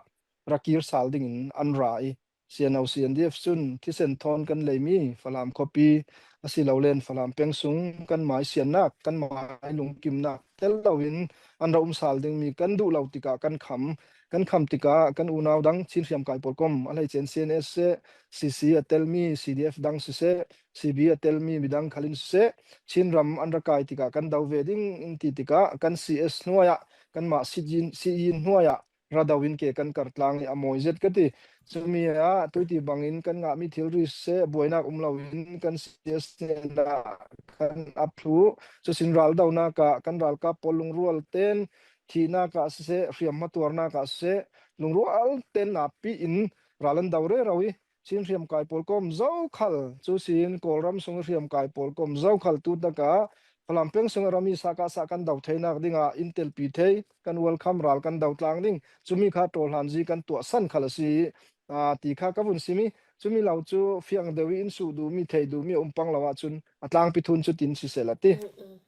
rakir sal dingin an ra i, C N O C N D F cun thisen thawn kan leimi Falam khuapi a si lo len Falam peng sung kan mai siannak, kan mai lungkimnak tel loin an ra um sal dingmi kan duh lo tikah kan kham, kan kham tikah kan unau dang Chin hriamkai pawlkom a hleice in C N S seh, C C a telmi C D F dang siseh, C B a telmi midang khalin siseh, Chin ram an ra kai tikah kan do ve ding in ti tikah kan C S hnuaiah, kanmah C G, C E hnuaiah ra do in ke kan kar tlang i a mawi zet ka ti. Chumi ah tuiti bangin kan ngahmi thilri siseh, buainak um loin kan C S hnenah kan ap thluh. Cusin ral donak ah kan ralkap pawl lungrual ten thihnak ah siseh, hriamhma tuarnak ah siseh, lungrual ten napi in ral an do rero i, Chin hriamkai pawlkom zokhal, cusin Kawlram sung hriamkai pawlkom zokhal tu takah Falam peng sung a rami Saka sa kan do theinak dingah in telpi thei, kan welcome ral kan do tlang ding, chumi kha tawhlan zi kan tuahsan khal a si, aa, ti kha ka vun sim i, chumi lo chu fiang deuh i in suh duhmi, thei duhmi a um pang lo ahcun a tlangpi thun cu tin siseh la ti. Mm, mm.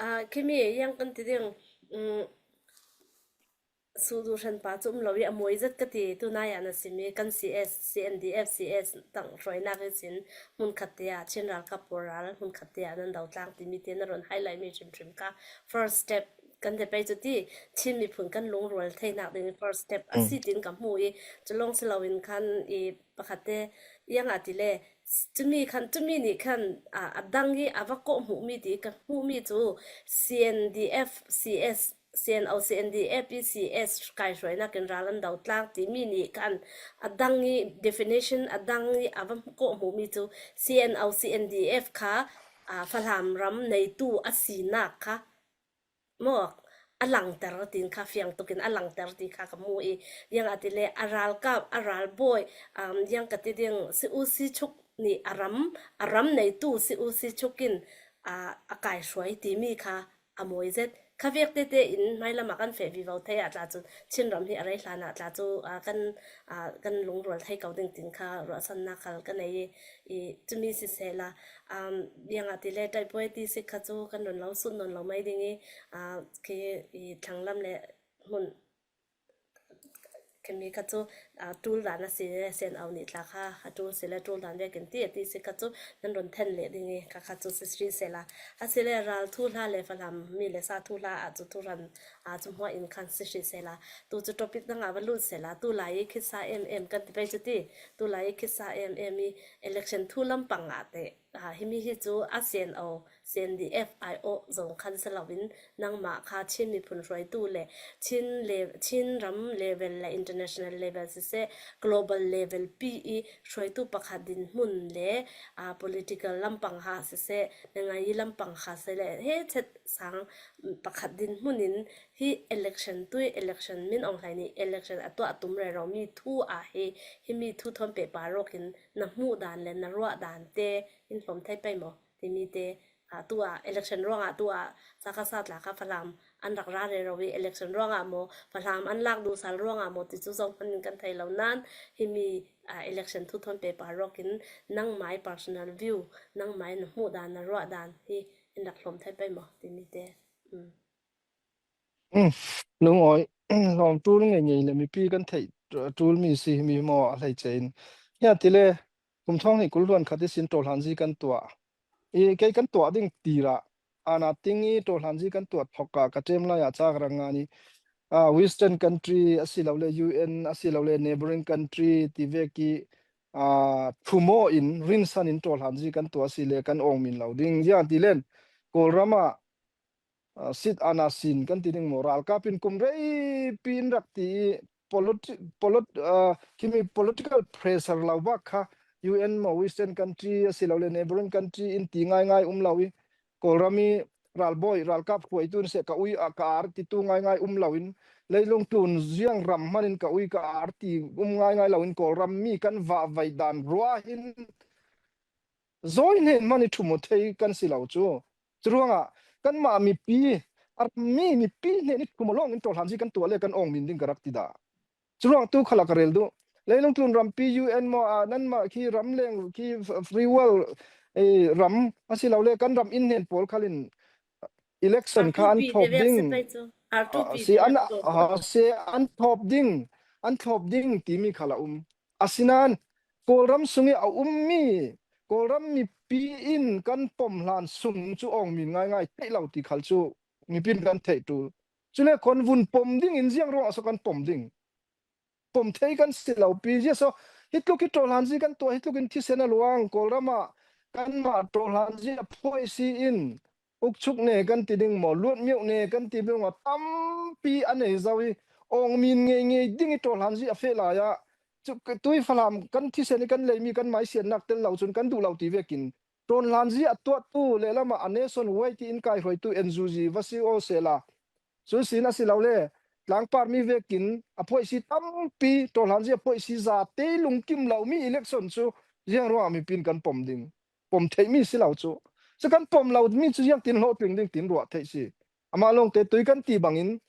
Aa, khimi iang kan ti ding, mm, suh duh hranpa cu um lo i a mawi zet ka ti. Tunai ah na sim i kan C S, C N D F, C S tang hruainak ihsin hmunkhat te ah Chin ralkap pawl ral hmunkhat te ah nan do tlang timi te na rawn highlight mi hrimhrim kha first step kan ti pei cu ti Chin miphun kan lungrual theinak ding first step a si tin ka hmu i, cu lawng si loin khan i pakhat te iang a ti le, chumi khan, chumi nih khan, a, a dang i a va kawh hmuhmi ti ka hmuhmi cu C N D F, C S, C N O, C N D F i C S kaihruainakin ral an do tlang timi nih khan a dang i definition a dang i a va kawh hmuhmi cu C N O, C N D F kha, a, Falam ram neitu a sinak kha maw a langter tin kha fiang tukin a langter ti kha ka hmu i, iang a ti le a ralkap, a ralbawi, um, iang ka ti ding si u si chuk nih a ram, a ram neitu si u si chukin, a, a kaihruai timi kha a mawi zet. Kha vek tete in hmailamah kan feh vivo thei ah tla cun Chinram hi a rei hlan ah tla cu, aa, kan, aa, kan lungrual thei ko ding tin kha ruahsannak khal ka nei i, i cumi sisehla, um, biangah tile ṭaihpuai ti sik kha cu kan run lo sut nawn lo mai ding i, aa, khi i thlanglam le hmun khimi kha cu, aa, ṭul dan a si le sen au nih tla kha a ṭul si le ṭul dan vekin ti a ti sik kha cu nan run then leh ding i kha kha cu sisri sela. A si le ral thuhla le Falam mi le sa thuhla ah cu thuhran, aa, cu hmuah in khan sisri sela. Tu cu topic dang ah va lut sela. Tu lai i khitsa em em kan ti pei cu ti. Tu lai i khitsa em em i election thu lampang ah te. Aa, himi hi cu a C N O, C N D F I O zong khan si loin nangmah kha Chin miphun hruaitu le Chin le, Chin ram level le international level siseh, global level pi i hruaitu pakhat dinhmun le, aa, political lampang ha siseh, nangai i lampang ha siseh le he chet sang pakhat dinhmun in hi election tui election min ong hlai ni election a tuah tum rero mi thu ah hi, himi thu thawn pehpar rawk in na hmuh dan le na ruah dan te in hlawm thei pei maw? Timi te, aa, tu ah election ruangah tu ah saka sa tla kha Falam an rak ra rero i election ruangah maw, Falam an lak duh sal ruangah maw ti cu zong hman in kan thei lo nan himi, aa, election thu thawn pehpar rawk in nangmai personal view, nangmai na hmuh dan, na ruah dan hi in rak hlawm thei pei maw? Timi te. Um. Um, lungawi, hlawm ṭul ngeingei le mipi kan theih ṭul mi si himi maw a hleice in. Hia tile, kum thawng hnih kul hluan khat ihsin ṭawhlanzi kan tuah. I, kei kan tuah ding tirah, ana ting i ṭawhlanzi kan tuah thawk ah ka ṭem lai ah ca ka rak ngan i, aa, Western country a si lo le U N a si lo le neighboring country ti vek i, aa, thumaw in rinsan in ṭawhlanzi kan tuah a si le kan awng min lo ding. Ziah ti len, Kawlram ah, aa, sit ana sin kan ti ding maw, ralkap in kum reipi in rak ti i politi-, polit-, aa, khimi political pressure lo bak kha U N maw, Western country a si lo le neighboring country in ti ngaingai um lo i Kawlram i ralbawi, ralkap hruaitu in seh ka ui ah ka ar ti tu ngaingai um lo in leilung tlun ziang ram hman in ka ui ka ar ti um ngaingai lo in Kawlram mi kan vahvaih dan rua hin zawi hnen hman i ṭhum aw thei kan si lo cu. Curuangah kanmah mipi, a ram mi mipi hnen i ṭhum aw lawng in ṭawhlanzi kan tuah le kan awng min ding ka rak ti dah. Curuang tu khalah ka rel duh. Leilung tlun rampi U N maw, aa, nanmah khi ramleng khi f-, free world, eh, ram a si lo le kan ram in hnen pawl khal in election kha an thawp ding, aa, si an, aa, si an thawp ding, an thawp ding timi khal a um. Asinain Kawlram sung i a ummi Kawlram mipi in kan pom hlan sung cu awng min ngaingai theih lo ti khal cu mipi in kan theih ṭul. Cule khawn vun pom ding in ziang ruangah so kan pom ding? Pom thei kan si lo pi. Ziah so hi tluk hi ṭawhlanzi kan tuah, hi tluk in thisen a luang, Kawlram ah kanmah ṭawhlanzi a phuaisi in ukchuk ne kan ti ding maw, luatmiauh ne kan ti ding maw, tampi a nei zo i awng min ngeingei ding i ṭawhlanzi a feh lai ah cu, tui Falam kan thisen i kan leimi kan maisiannak tel lo cun kan duh lo ti vekin ṭawhlanzi a tuahtu lehlam ah a nation way ti in kaihruaitu N U G va si aw sehla, cun sin a si lo le tlangpar mi vekin a phuaisi tampi, ṭawhlanzi a phuaisi zate lungkim lo mi election cu ziang ruangah mipi in kan pom ding? Pom theih mi si lo cu. Cu kan pom lo mi cu ziang tin hlawhtling ding tin ruah theih si. Amah lawngte tui kan ti bangin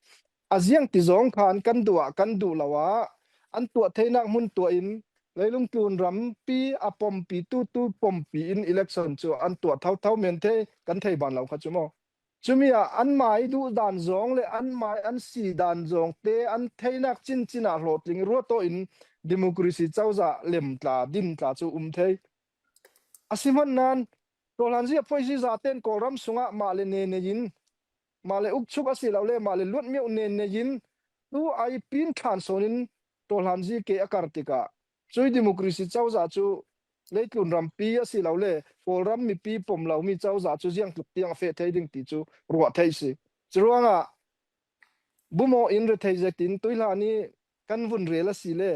a ziang ti zawng khan kan duh ah kan duh lo ah an tuah theinak hmun tuah in leilung tlun rampi a pompi tu tu pompi in election cu an tuah thotho men thei kan thei ban lo kha cu maw? Cumi ah anmai duh dan zawng le anmai an si dan zawng te an theinak cincin ah hlawhtling ruat aw in democracy cozah lem tla, din tla cu um thei. A si hmanh nan, ṭawhlanzi a phuaisi zaten Kawlram sungah mah le ne nei in, mah le ukchuk a si lo le mah le luatmiauh ne nei in, tu ai pin ṭhan sawn in ṭawhlanzi ke a kar tikah, cui democracy cozah cu leitlun rampi a si lo le Kawlram mipi pom lo mi cozah cu ziang tluk tiang a feh thei ding ti cu ruah theih si. Curuangah bumaw in rethei zetin tuihlan i kan vun rel a si le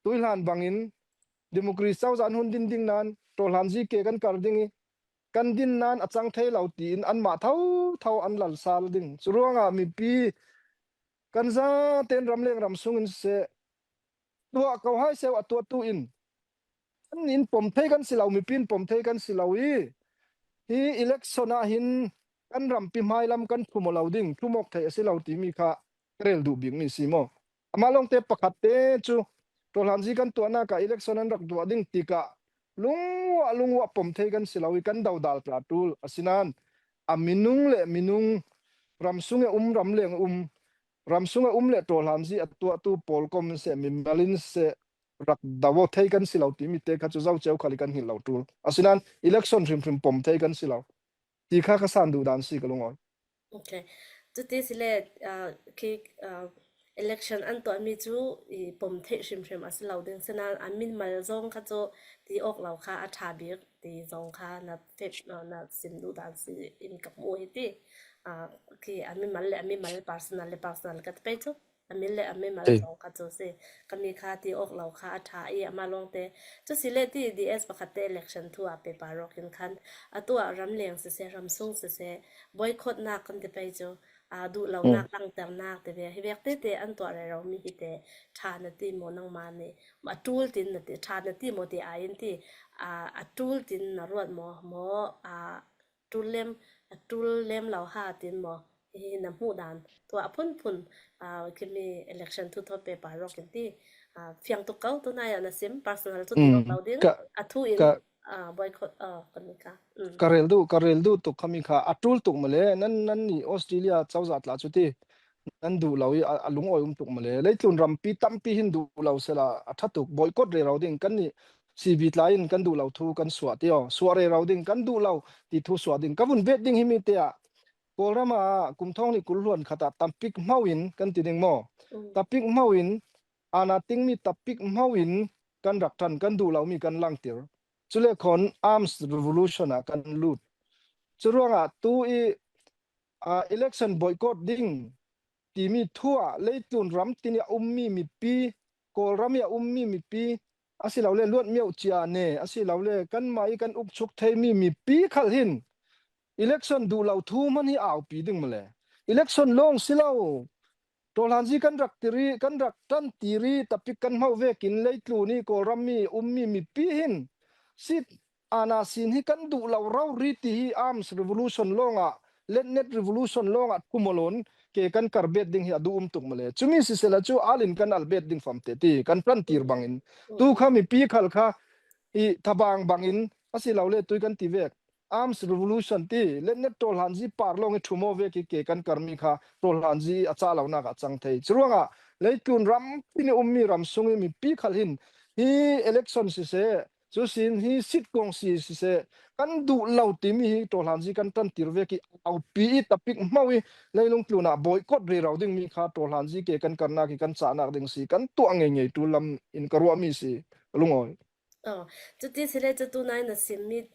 tuihlan bangin democracy cozah an hun din ding nan ṭawhlanzi ke kan kar ding i kan din nan a cang thei lo tiin anmah thotho an lal sal ding. Curuangah mipi kan zaten ramleng ram sungin seh, tuah ko hai seu a tuahtu in, an in pom thei kan si lo, mipi in pom thei kan si lo i, hi election ah hin kan rampi hmailam kan thumawh lo ding, thumawk theih a si lo timi kha ka rel duh bik mi si maw? Amah lawngte pakhatte cu tawhlanzi kan tuahnak ah election an rak tuah ding tikah lungua lungua pom thei kan si lo i kan dodal tla ṭul. Asinain a minung le minung, ram sung a um, ram leng a um, ram sung a um le tawhlanzi a tuahtu pawl kom in seh, mimal in seh, rak do thei kan si lo timi te kha cu zo cio khal i kan hngilh lo ṭul. Asinain election hrimhrim pom thei kan si lo ti kha ka san duh dan si ka lungawi. Ok. Cuti si le, ah, khi, ah, election an tuahmi cu i pom theih hrimhrim a si lo ding. Sinain a mimal zong kha cu ti awk lo kha a ṭha bik ti zong kha na fek, na, na sim duh dan si in ka hmuh hi ti. Ah, khi a mimal le a mimal, personal le personal ka ti pei cu. A min le a mimal zong kha cu si. Ka mi kha ti awk lo kha a ṭha i amah lawngte. Cu si le ti D S pakhatte election thu a pepa rawk in khan a tuah ram leng siseh, ram sung siseh, boycott nak kan ti pei cu, aa, duh lonak, langternak ti ve. Hi vek tete an tuah rero mi hi te ṭha na ti maw nangmah nih? A ṭul tin na ti, ṭha na ti maw ti ai in ti, aa, a ṭul tin na ruat maw, maw, aa, ṭul lem, a ṭul lem lo ha tin maw? Hi na hmuh dan. Tuah phunphun, aa, khi mi election thu thaw pepa rawk in ti, aa, fiang tuk ko, tunai ah na sim, personal cu ti awk lo ding, ka, a thu in, ka, aa, boycott, aa, kan mi kha. Mm. Ka rel duh, ka rel duh tuk kha mi kha, a ṭul tuk male, nan, nan nih Australia cozah tla cu ti, nan duh lo i a, a lungawi um tuk male. Leitlun rampi tampi hin duh lo sela, a ṭha tuk, boycott rero ding, kan nih C B tla in kan duh lo thu kan suah ti aw, suah rero ding, kan duh lo ti thu suah ding. Ka vun bet ding hi mi te ah, Kawlram ah kum thawng nih kul hluan khat ah tapik hmau in kan ti ding maw? Mm. Tapik hmau in, ana tingmi tapik hmau in kan rak ṭan, kan duh lo mi kan langtir. Cule khawn arms revolution ah kan lut. Curuangah tu i, aa, election boycott ding timi thu ah leitlun ram tin i a ummi mipi, Kawlram i a ummi mipi, asilole Luat Myo Cia ne, asilole kanmah i kan ukchuk theimi mipi khal hin election duh lo thu hman hi aupi ding male. Election lawng si lo. Tawhlanzi kan rak tiri, kan rak ṭan tiri, tapik kan hmau vekin leitlun i Kawlram i ummi mipi hin sit ana sin hi kan duh lo rori ti hi arms revolution lawngah, letnet revolution lawngah thumawlon ke kan kar bet ding hi a duh um tuk male. Cumi sisela cu alin kan al bet ding famte ti kan ṭantir bangin. Mm. Tu kha mipi khal kha i thabang bangin asilole tui kan ti vek. Arms revolution ti, letnet tawhlanzi par lawng i ṭhumaw vek i ke kan karmi kha tawhlanzi a cah lonak ah cang thei. Curuangah leitlun ram tin i ummi ram sung i mipi khal hin hi election siseh, cusin hi sit kong si siseh, kan duh lo timi hi tawhlanzi kan ṭantir vek i aupi i tapik hmau i leilung tlun ah boycott rero ding mi kha tawhlanzi ke kan karnak i kan cahnak ding si, kan tuah ngeingei ṭul lam in ka ruahmi si, ka lungawi. Oh, cuti sile cu tunai na simmi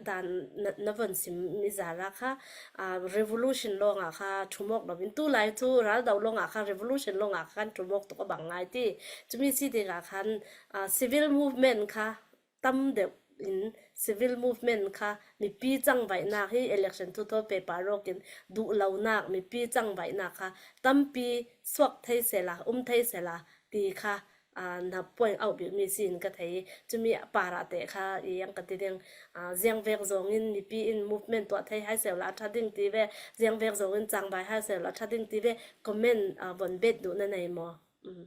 dan na, na von simmi zara kha, ah, revolution lawngah kha ṭhumawk lo in, tulai cu raldo lawngah kha revolution lawngah kha kan ṭhumawk tuk a bang ngai ti. Cumi si tikah khan, ah, civil movement kha tam deuh in civil movement kha mipi cangvaihnak hi election thuthaw pepa rawk in duh lonak mipi cangvaihnak kha tampi suak thei sela, um thei sela ti kha, aa, na point out bikmi si in ka thei. Cumi parah te kha i ang ka ti ding, aa, ziangvek zongin mipi in movement tuah thei hai sela a ṭha ding ti ve, ziangvek zongin cangvai hai sela a ṭha ding ti ve, comment, aa, von bet duh na nei maw? Um.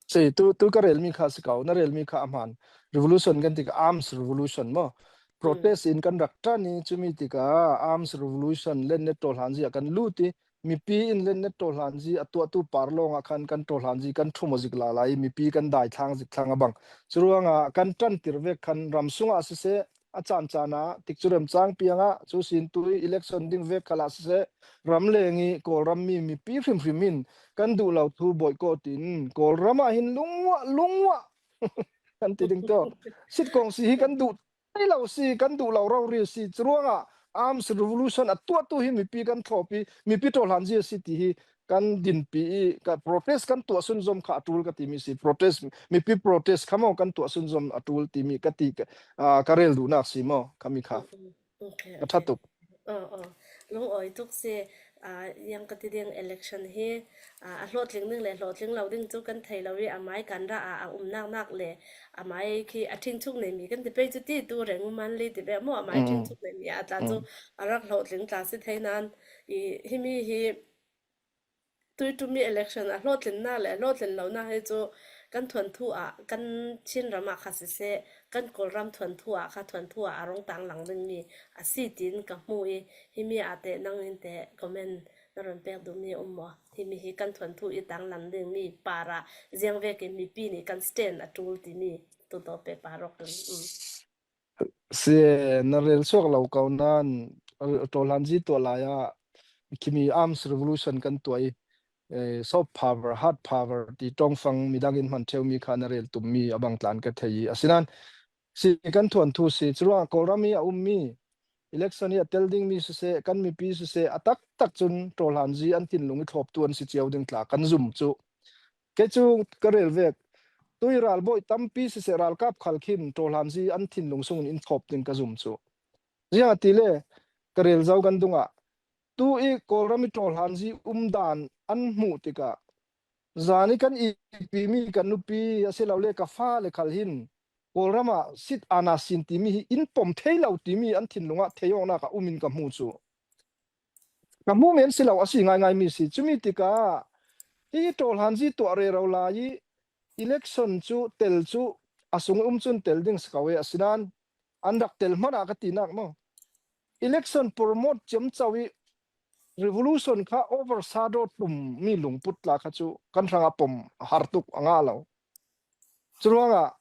Si, tu, tu ka relmi kha si ko, na relmi kha a hmaan. Revolution kan ti ka arms revolution maw? Mm. Protest in kan rak ṭan i cumi tikah arms revolution, letnet tawhlanzi ah kan lut i, mipi in letnet tawhlanzi a tuahtu par lawngah khan kan tawhlanzi kan ṭhum aw zik lala i, mipi kan daithlang zik thlang a bang. Curuangah kan ṭantir vek khan ram sungah siseh, a caan caan ah, tikcu remcang piangah, cu sin tu i election ding vek khalah siseh, ramleng i Kawlram mi mipi hrimhrim in kan duh lo thu boycott in Kawlram ah hin lunguah, lunguah kan ti ding tawh. Sit kong si hi kan duh thei lo si, kan duh lo rori si. Curuangah arms revolution a tuahtu hi mipi kan thlawpi, mipi tawhlanzi a si ti hi kan dinpi i, ka protest kan tuah sunzom kha a ṭul ka timi si. Protest, mipi protest kha maw kan tuah sunzom a ṭul timi ka ti, ka, aa, ka rel duhnak si maw, ka mi kha. Mm, mm. Ok, ka ṭha tuk. Oh, oh. Lungawi tuk si, a, yang ka ti ding, election hi, a, a hlawhtling ding le hlawhtling lo ding cu kan thei lo i, a mai kan ra a, a um nak nak le a mai khi a ṭhingchuk nei mi kan ti pei cu ti, tu reng man li ti ve maw, a mai ṭhingchuk nei mi a tla cu a rak hlawhtling tla si thei nan i, himi hi tuiṭum i election a hlawhtlinnak le a hlawhtlin lonak hi cu kan thuanthu ah, kan Chinram ah kha siseh, kan Kawlram thuanthu ah kha thuanthu ah a rung tang lang dingmi a si tiin ka hmu i, himi ah teh nang in teh comment na run pek duhmi a um maw? Himi hi kan thuanthu i tang lang dingmi par ah ziang vekin mipi nih kan stand a ṭul timi tuto pehpar awk in. Um. Si, na rel suak lo ko nan, Ṭawhlanzi tuah lai ah khimi arms revolution kan tuah i, eh, soft power, hard power ti ṭawngfang midang in hman ṭheumi kha na rel tummi a bang tlan ka thei i, asinan si kan thuanthu si, curuangah Kawlram i a ummi election i a tel dingmi siseh, kan mipi siseh, a taktak cun Ṭawhlanzi an thinlung i thlawptu an si cio ding tla kan zum cu. Kei cu ka rel vek, tui ralbawi tampi siseh, ralkap khal khin Ṭawhlanzi an thinlung sungin in thlawp ding ka zum cu. Ziangahtile ka rel zo kan dungah tu i Kawlram i Ṭawhlanzi umdan an hmuh tikah, zan i kan ipimi kan nupi asilole ka fale khal hin Kawlram ah sit ana sin timi hi in pom thei lo timi an thinlung ah thei awknak a um in ka hmu cu. Ka hmuh men si lo, a si ngaingai mi si. Cumi tikah hi Ṭawhlanzi tuah rero lai i election cu tel cu a sung um cun tel ding si ko e, asinan an rak tel hmanh ah ka tinak maw? Election promote ciamco i revolution kha overshadow tum mi lungput tla kha cu kan hrangah pom a har tuk a ngah lo. Curuangah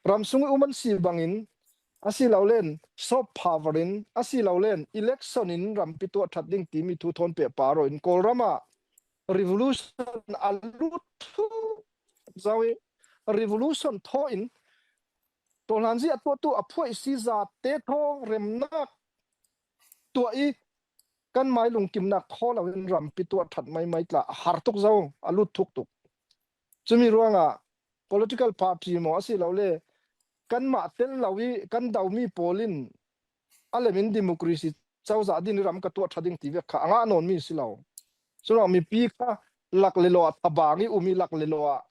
ramsung i um an si bangin, asilole soft power in, asilole election in rampi tuah ṭhat ding timi thu thawn pehpar aw in Kawlram ah revolution a lut thuk zo i revolution thaw in Ṭawhlanzi a tuahtu a phuaih si zate thaw remnak tuah i kan mai lungkimnak khaw loin rampi tuah ṭhat maimai tla a har tuk zo, a lut thuk tuk. Cumi ruangah political party maw asilole kanmah tel lo i kan domi pawl in a lem in democracy cozah din i ram ka tuah ṭha ding ti vek kha a ngah nawn mi si lo. Curuang mipi kha lak le law ah thabang i um i lak le law ah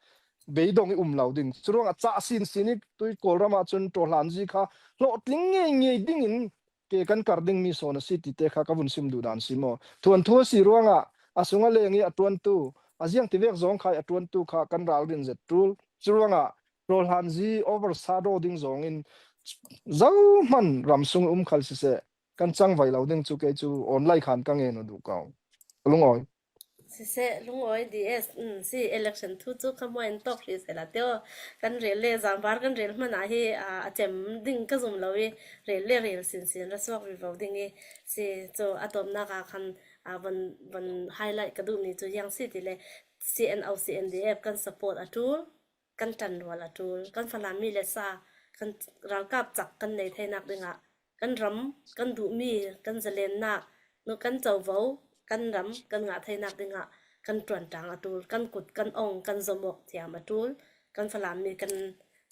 beidong i um lo ding. Curuangah cah sinsin i tui Kawlram ah cun Ṭawhlanzi kha hlawhtling ngeingei dingin ke kan kar dingmi sawn a si tite kha ka vun sim duh dan si maw? Thuanthu a si ruangah a sung a leng i a ṭuantu, a ziang ti vek zawng kha i a ṭuantu kha kan ralrin zet ṭul. Curuangah Ṭawhlanzi overshadow ding zawngin zohman ramsung um khal siseh, kan cangvai lo ding cu kei cu online khan ka ngen aw duh ko. Ka lungawi. Siseh, lungawi D S, um, si election thu cu ka hmuah in tawk hri sehla teo. Kan rel le, zangvar kan rel hmanh ah hi, aa, a cem ding ka zum lo i, rel le rel sinsin ra suak vivo ding i, si cu a tawpnak ah khan, aa, van, van highlight ka duhmi cu ziang si ti le, C N O, C N D F kan support a ṭul. Kan ṭanrual a ṭul, kan Falam mi le sa, kan ralkap cak kan nei theinak dingah, kan ram, kan duhmi, kan zalennak, nu kan covo, kan ram, kan ngah theinak dingah, kan ṭuanṭang a ṭul, kan kut, kan ong, kan zomawk thiam a ṭul, kan Falam mi kan,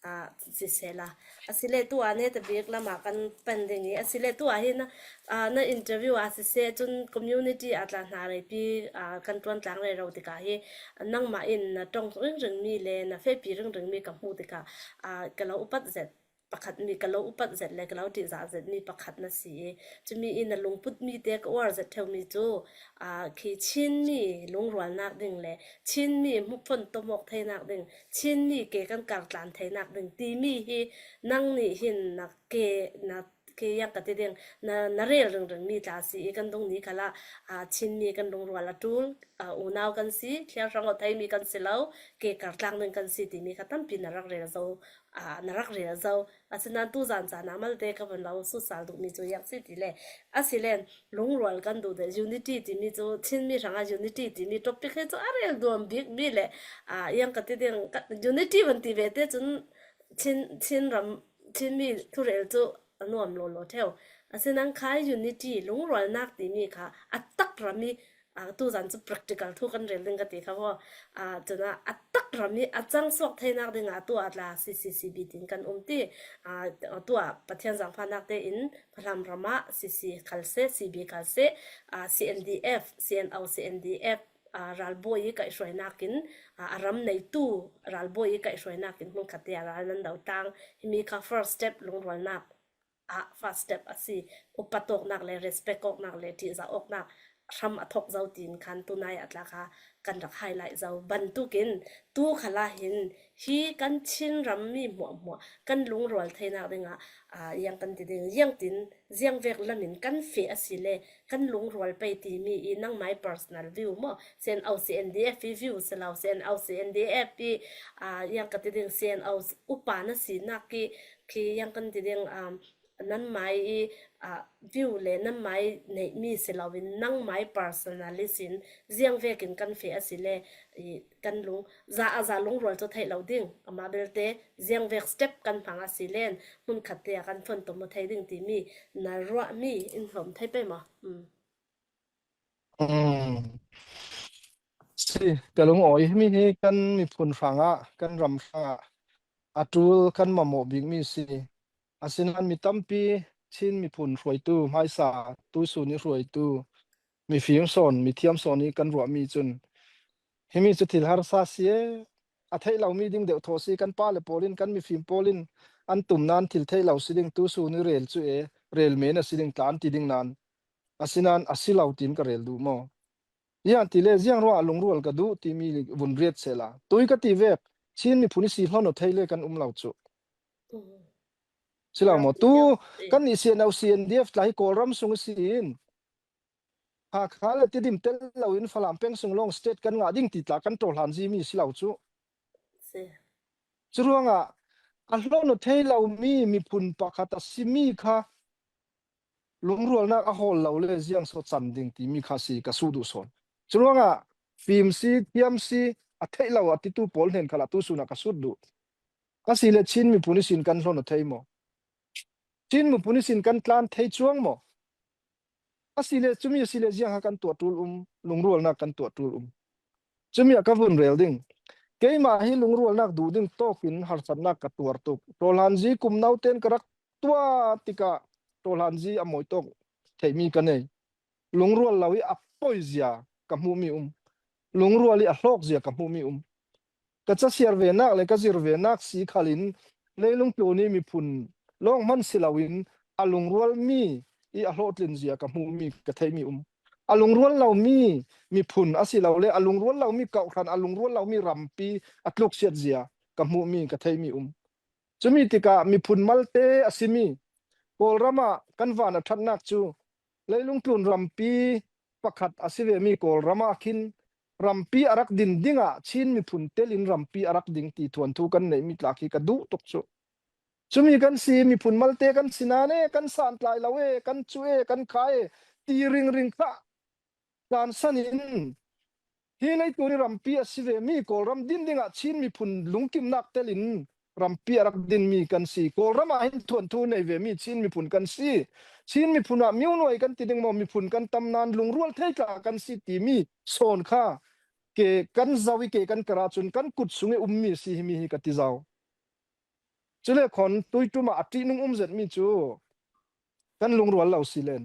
aa, si sehla. Asile tu ah netabik lamah kan pan ding i, asile tu ah hi na, aa, na interview ah siseh cun community ah tla hna reipi, aa, kan ṭuantlang rero tikah hi nangmah in na ṭong ringring mi le na fehpi ringring mi ka hmuh tikah, aa, ka lo upat zet pakhat mi, ka lo upat zet le ka lo ṭihzah zet mi pakhat na si i, cumi i na lungput mi te ka uar zet ṭheu mi cu, aa, khi Chin mi lungrualnak ding le Chin mi hmuhphon tomawk theinak ding, Chin mi ke kan kartlan theinak ding timi hi nang nih hin na ke, na ke yang ka ti ding, na, na rel ringring mi tla si i kan dung ni khalah, aa, Chin mi kan lungrual a ṭul, aa, unau kan si, thliar hrang aw thei mi kan si lo, ke kartlang ding kan si timi kha tampi na rak rel zo, aa, na rak rel zo. Asinan tu zan caan ah malte ka van lo sutsal duhmi cu ziang si ti le, asile lungrual kan duh deh, unity timi cu, Chin mi hrangah unity timi topic hi cu a rel duam bik mi le, aa, ziang ka ti ding, ka, unity van ti ve te cun Chin, Chin ram, Chin mi thurel cu a nuam lawlaw ṭheu. Asinan khai unity, lungrualnak timi kha a tak ram i, A, tu zan cu practical thu kan rel ding ka ti kha vaw. A, cun a, a tak ram i a cang suak theinak ding a tu a tla C C C B tin kan um ti. A, tu a Pathian zaangfahnak tein Falam ram ah C C khal seh, C B khal seh, a, C N D F, C N O, C N D F, a, ralbawi i kaihhruainak in, a, a ram neitu ralbawi i kaihhruainak in hmunkhat te a ral nan do tlang. Himi kha first step lungrualnak ah first step a si. Upat awknak le respect awknak le ṭihzah awknak hram a thawk zo tiin khan tunai a tla kha kan rak highlight zo. Bantukin tu khal ah hin hi kan Chin ram mi hmuahhmuah kan lungrual theinak dingah, aa, yang kan ti ding, ziangtin, ziangvek lamin kan feh a si le kan lungrual pei timi i nangmai personal view maw, C N O C N D F i view si lo, C N O C N D F i, aa, yang ka ti ding, C N O upa na sinak i khi yang kan ti ding, um, nanmai i, aa, view le nanmai neihmi si loin nangmai personally sin ziangvekin kan feh a si le i kan lung za a za lungrual cu theih lo ding. Amah belte ziangvek step kan hmang a si len hmunkhat te ah kan fon tomo thei ding timi na ruahmi in hlawm thei pei maw? Um. Um, si, ka lungawi mi hi kan miphun hrangah, kan ram hrangah a ṭul kan mamawh bikmi si. Asinain mi tampi Chin miphun hruaitu, hmaisa tuisun i hruaitu, mifim sawn, mithiam sawn i kan ruahmi cun himi cu thil harsa si e, a theih lomi ding deuh thaw si, kan pa le pawl in, kan mifim pawl in an tum nain thil theih lo si ding, tuisun i rel cu e, rel men a si ding tla an ti ding nain. Asinain a si lo tiin ka rel duh maw? Ziang ti le ziang ruah lungrual ka duh timi vun riat sehla. Tui ka ti vek, Chin miphun i si hlawn aw thei le kan um lo cu. Si lo maw? Tu kan i C N O C N D F tla hi Kawlram sung i si in. Hakha le Tidim tel loin Falam peng sung lawng state kan ngah ding ti tla kan ṭawhlan zimi si lo cu. Curuangah a hlawn aw thei lomi miphun pakhat a simi kha lungrualnak a hawl lo le ziang so can ding timi kha si ka sut duh sawn. Curuangah fim si, thiam si, a theih lo a titu pawl hnen khalah tu sunah ka sut duh. A si le Chin miphun i sin kan hlawn aw thei maw? Chin miphun i sin kan tlan thei cuang maw? A si le, cumi a si le ziang kha kan tuah ṭul um, lungrualnak kan tuah ṭul um. Cumi a ka vun rel ding. Keimah hi lungrualnak duh ding tawkin harsatnak ka tuar tuk. Ṭawhlanzi kum nauten ka rak tuah tikah ṭawhlanzi a mawi tawk theihmi ka nei. Lungrual lo i a poi zia ka hmuhmi um. Lungrual i a hlawk zia ka hmuhmi um. Ka ca siar venak le ka zir venak si khalin leilung tlun i miphun lawng hman si loin a lungrualmi i a hlawhtlin zia ka hmuhmi ka theihmi um. A lungrual lomi miphun a si lo le a lungrual lomi kawhhran, a lungrual lomi rampi a tluksiat zia ka hmuhmi ka theihmi um. Cumi tikah miphun malte a simi Kawlram ah kan van a ṭhatnak cu leilung tlun rampi pakhat a si vemi Kawlram ah khin rampi a rak din dingah Chin miphun telin rampi a rak ding ti thuanthu kan neihmi tla khi ka duh tuk cu. Cumi kan si, miphun malte kan si nain e, kan santlai lo e, kan cu e, kan kha e ti ringring kha tlansan in hi leitlun i rampi a si vemi Kawlram din dingah Chin miphun lungkimnak telin rampi a rak dinmi kan si. Kawlram ah hin thuanthu nei vemi Chin miphun kan si. Chin miphun ah miunuai kan ti ding maw, miphun kan tam nain lungrual thei tla kan si timi sawn kha ke kan zo i ke kan karah cun kan kut sung i ummi a si himi hi ka ti zo. Cule khawn tuiṭum ah a ṭihnung um zetmi cu kan lungrual lo si len.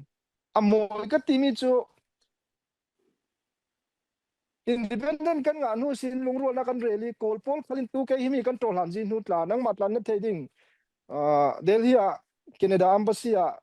A mawi ka timi cu independent kan ngah hnu sin lungrualnak kan rel i Kawl pawl khalin tu kei himi kan ṭawhlanzi hnu tla nangmah tla na thei ding. Ah, Delhi ah Canada embassy ah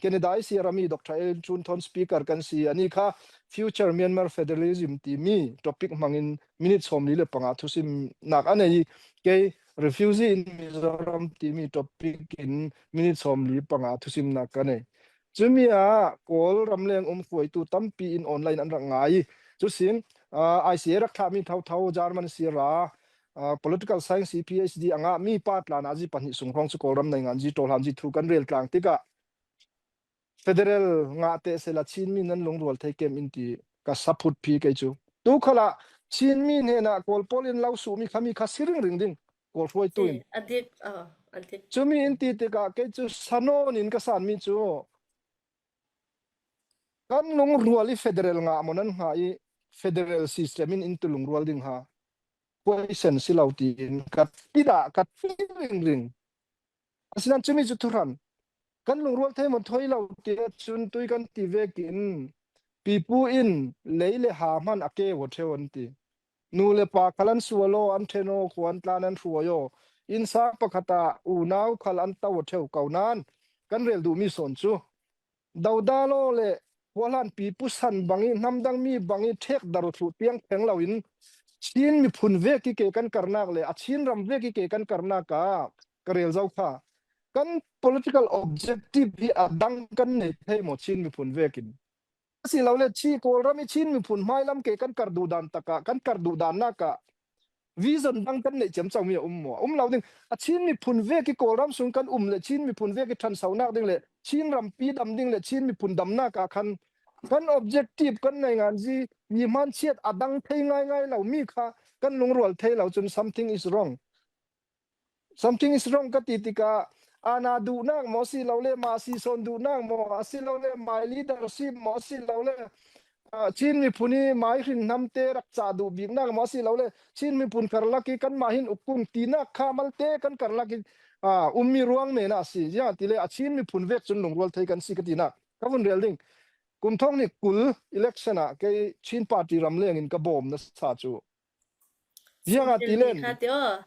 Canada i si a rami Doctor Ellen Chun Thon speaker kan si. Ani kha Future Myanmar Federalism timi topic hmangin minute sawmli le panga thusimnak a nei. Kei refugee in Mizoram timi topic in minute sawmli panga thusimnak ka nei. Cumi ah Kawl ramleng um hruaitu tampi in online an rak ngai. Cusin, ah, I C A rak thlahmi thotho, German sira, ah, political science i P H D a ngahmi pa tla nazi pahnih sung hrawng cu Kawlram nainganzi ṭawhlanzi thu kan rel tlang tikah federal ngah teh sehla Chinmi nan lungrual thei kem in ti ka saphut phi kei cu. Tu khalah Chinmi hnenah Kawl pawl in lo suhmi khami kha si ringring ding Kawl hruaitu in. A dik, ah, a dik. Cumi in ti tikah kei cu sanawn in ka sanmi cu kan lungrual i federal ngah maw, nan ngah i federal system in in tu lungrual ding ha, question si lo tiin ka ti dah, ka ti ringring. Asinan cumi cu thuhran, kan lungrual thei maw, thei lo ti ahcun tui kan ti vekin pipu in lei le ha hman a ke aw ṭheu an ti. Nu le pa khal an sual aw, an ṭhen aw, khua an tlan, an hruai aw, innsang pakhat ah unau khal an to aw ṭheu ko nan kan rel duhmi sawn cu Dodal aw le khuahlan pipu san bang i, hnamdang mi bang i ṭhekdarh thluh tiang theng loin Chin miphun vek i ke kan karnak le a Chin ram vek i ke kan karnak ah ka rel zo kha. Kan political objective hi a dang kan nei thei maw, Chin miphun vekin? Asilole, Chin Kawlram i Chin miphun hmailam ke kan kar duhdan takah, kan kar duhdannak ah vision dang kan neih ciamco mi a um maw? A um lo ding. A Chin miphun vek i Kawlram sung kan um le Chin miphun vek i ṭhansonak ding le Chin rampi dam ding le Chin miphun damnak ah khan kan objective, kan nainganzi, mi hmanchiat a dang thei ngaingai lo mi kha kan lungrual thei lo cun something is wrong. Something is wrong ka ti tikah, ana duhnak maw asilole, ma si sawn duhnak maw asilole, my leadership maw asilole, ah, Chin miphun i mai hrin hnamte rak cah duh biknak maw asilole, Chin miphun karlak i kanmah hin uk kung tinak kha malte kan karlak i, ah, ummi ruang men ah a si. Ziangahtile a Chin miphun vek cun lungrual thei kan si ka tinak ka vun rel ding. Kum thawng hnih kul election ah kei Chin party ramleng in ka bawm nasa cu. Ziangahtile, kha ti aw.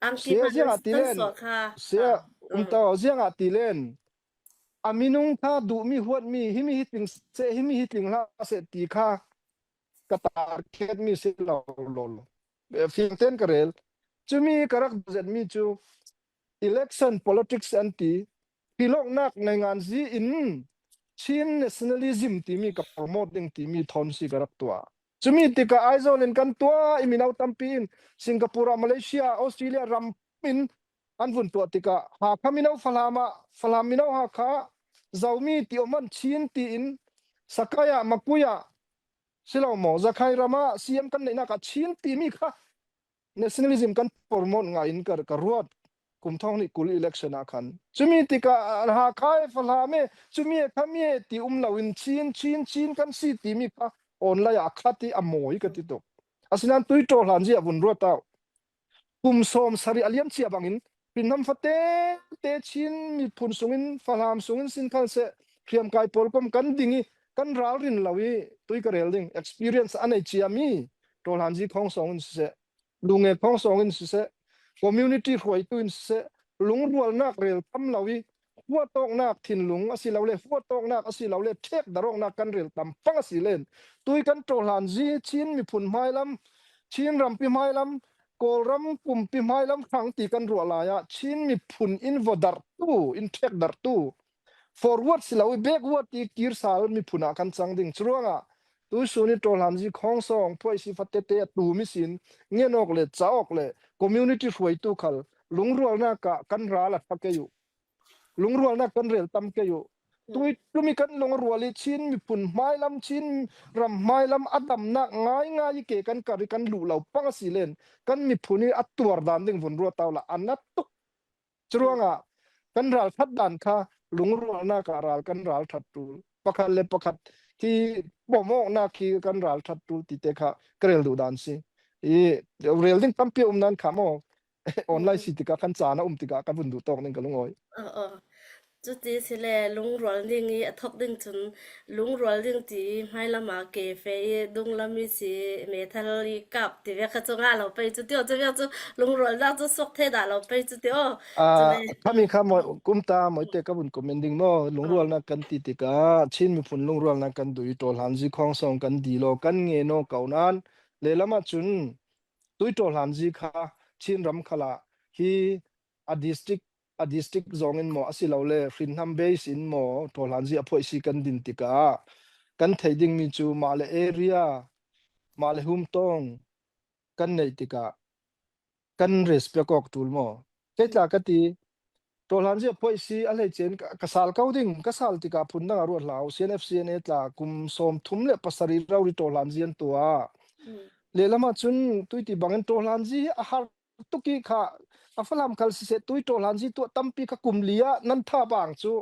Angki sia, hman ziangahtile, suah kha. Sia, ah, um ah. Tau, ziangahtile a minung kha duhmi, huatmi, himi hi tling seh, himi hi tling hlah seh ti kha ka target mi si lo, lo, lo. Eh, fiangten ka rel. Cumi ka rak zet mi cu election politics an ti, philawknak nainganzi in Chin nationalism timi ka promote ding timi thawn si ka rak tuah. Cumi tikah Aizawl in kan tuah i mino tampi in Singapore ah, Malaysia, Australia ram in an vun tuah tikah Hakha mino Falam ah, Falam mino Hakha, Zomi ti om an Chin tiin Sakai ah, Makui ah si lo maw, Zakhai ram ah C M kan neihnak ah Chin timi kha nationalism kan promote ngah in ka, ka ruat kum thawng hnih kul election ah khan. Cumi tikah, ah, Hakha e, Falam e, cumi e, khami e ti um loin Chin, Chin, Chin kan si timi kha online ah a khat i a mawi ka ti tuk. Asinan tui ṭawhlanzi ah vun ruat au. Kum sawm sarih a lian cia bangin hrinnam fate te Chin miphun sungin, Falam sungin sin khal seh, hriamkai pawlkom kan ding i kan ralrin lo i tui ka rel ding experience a nei ciami ṭawhlanzi Khawngsawng in siseh, Lunge Khawngsawng in siseh, community hruaitu in siseh, lungrualnak rel tam lo i, huatawknak thinlung asilole, huatawknak asilole, ṭhekdarh awknak kan rel tam pang a si len, tui kan ṭawhlanzi Chin miphun hmailam, Chin rampi hmailam, Kawlram kumpi hmailam hrang ti kan ruah lai ah Chin miphun in vaw darhtu, in ṭhekdarhtu, forward si lo i backward ti kir sal miphun ah kan cang ding. Curuangah tuisun i ṭawhlanzi Khawngsawng phuaisi fatete a tum ihsin ngen awk le ca awk le community hruaitu khal lungrualnak ah kan ral a ṭha kei uh. Lungrualnak kan rel tam kei uh. Tui tumi kan lungrual i Chin miphun hmailam, Chin ram hmailam a damnak ngaingai i ke kan kar i kan luh lo pang a si len kan miphun i a tuar dan ding vun ruat au la a nat tuk. Curuangah kan ralṭhat dan kha lungrualnak ah ral kan ralṭhat ṭul. Pakhat le pakhat hi bawmawknak hi kan ralṭhat ṭul tite kha ka rel duh dan si. I rel ding tampi a um nan kha maw? Online si tikah khan caan a um tikah ka vun duh tawk ning ka lungawi. Aw, aw. Cuti si le lungrual ding i a thok ding cun lungrual ding ti hmailam ah ke fe i dunglam i si meithal i kap ti vek kha cu ngah lo pei cu ti aw, cu vek cu lungrualnak cu suak thei dah lo pei cu ti aw. Ah, khami kha maw, kum ta mawite ka vun comment ding maw, lungrualnak kan ti tikah Chin miphun lungrualnak kan duh i ṭawhlanzi Khawngsawng kan dil aw, kan ngen aw ko nan lehlam ah cun tui ṭawhlanzi kha Chin ram khal ah hi a district, a district zawng in maw asilole hrinnam base in maw ṭawhlanzi a phuaisi kan din tikah kan theih dingmi cu mah le area, mah le humtawng kan neih tikah kan respect awk ṭul maw? Kei tla ka ti, ṭawhlanzi a phuaisi a hleice in ka, ka sal ko ding, ka sal tikah phundang a ruat hlau, C N F C N A tla kum sawmthum le pasarih rori ṭawhlanzi an tuah. Lehlam ah cun tuiti bangin ṭawhlanzi a har tuk i kha a Falam khal siseh, tui ṭawhlanzi tuah tampi kha kum li ah nan tha bang cu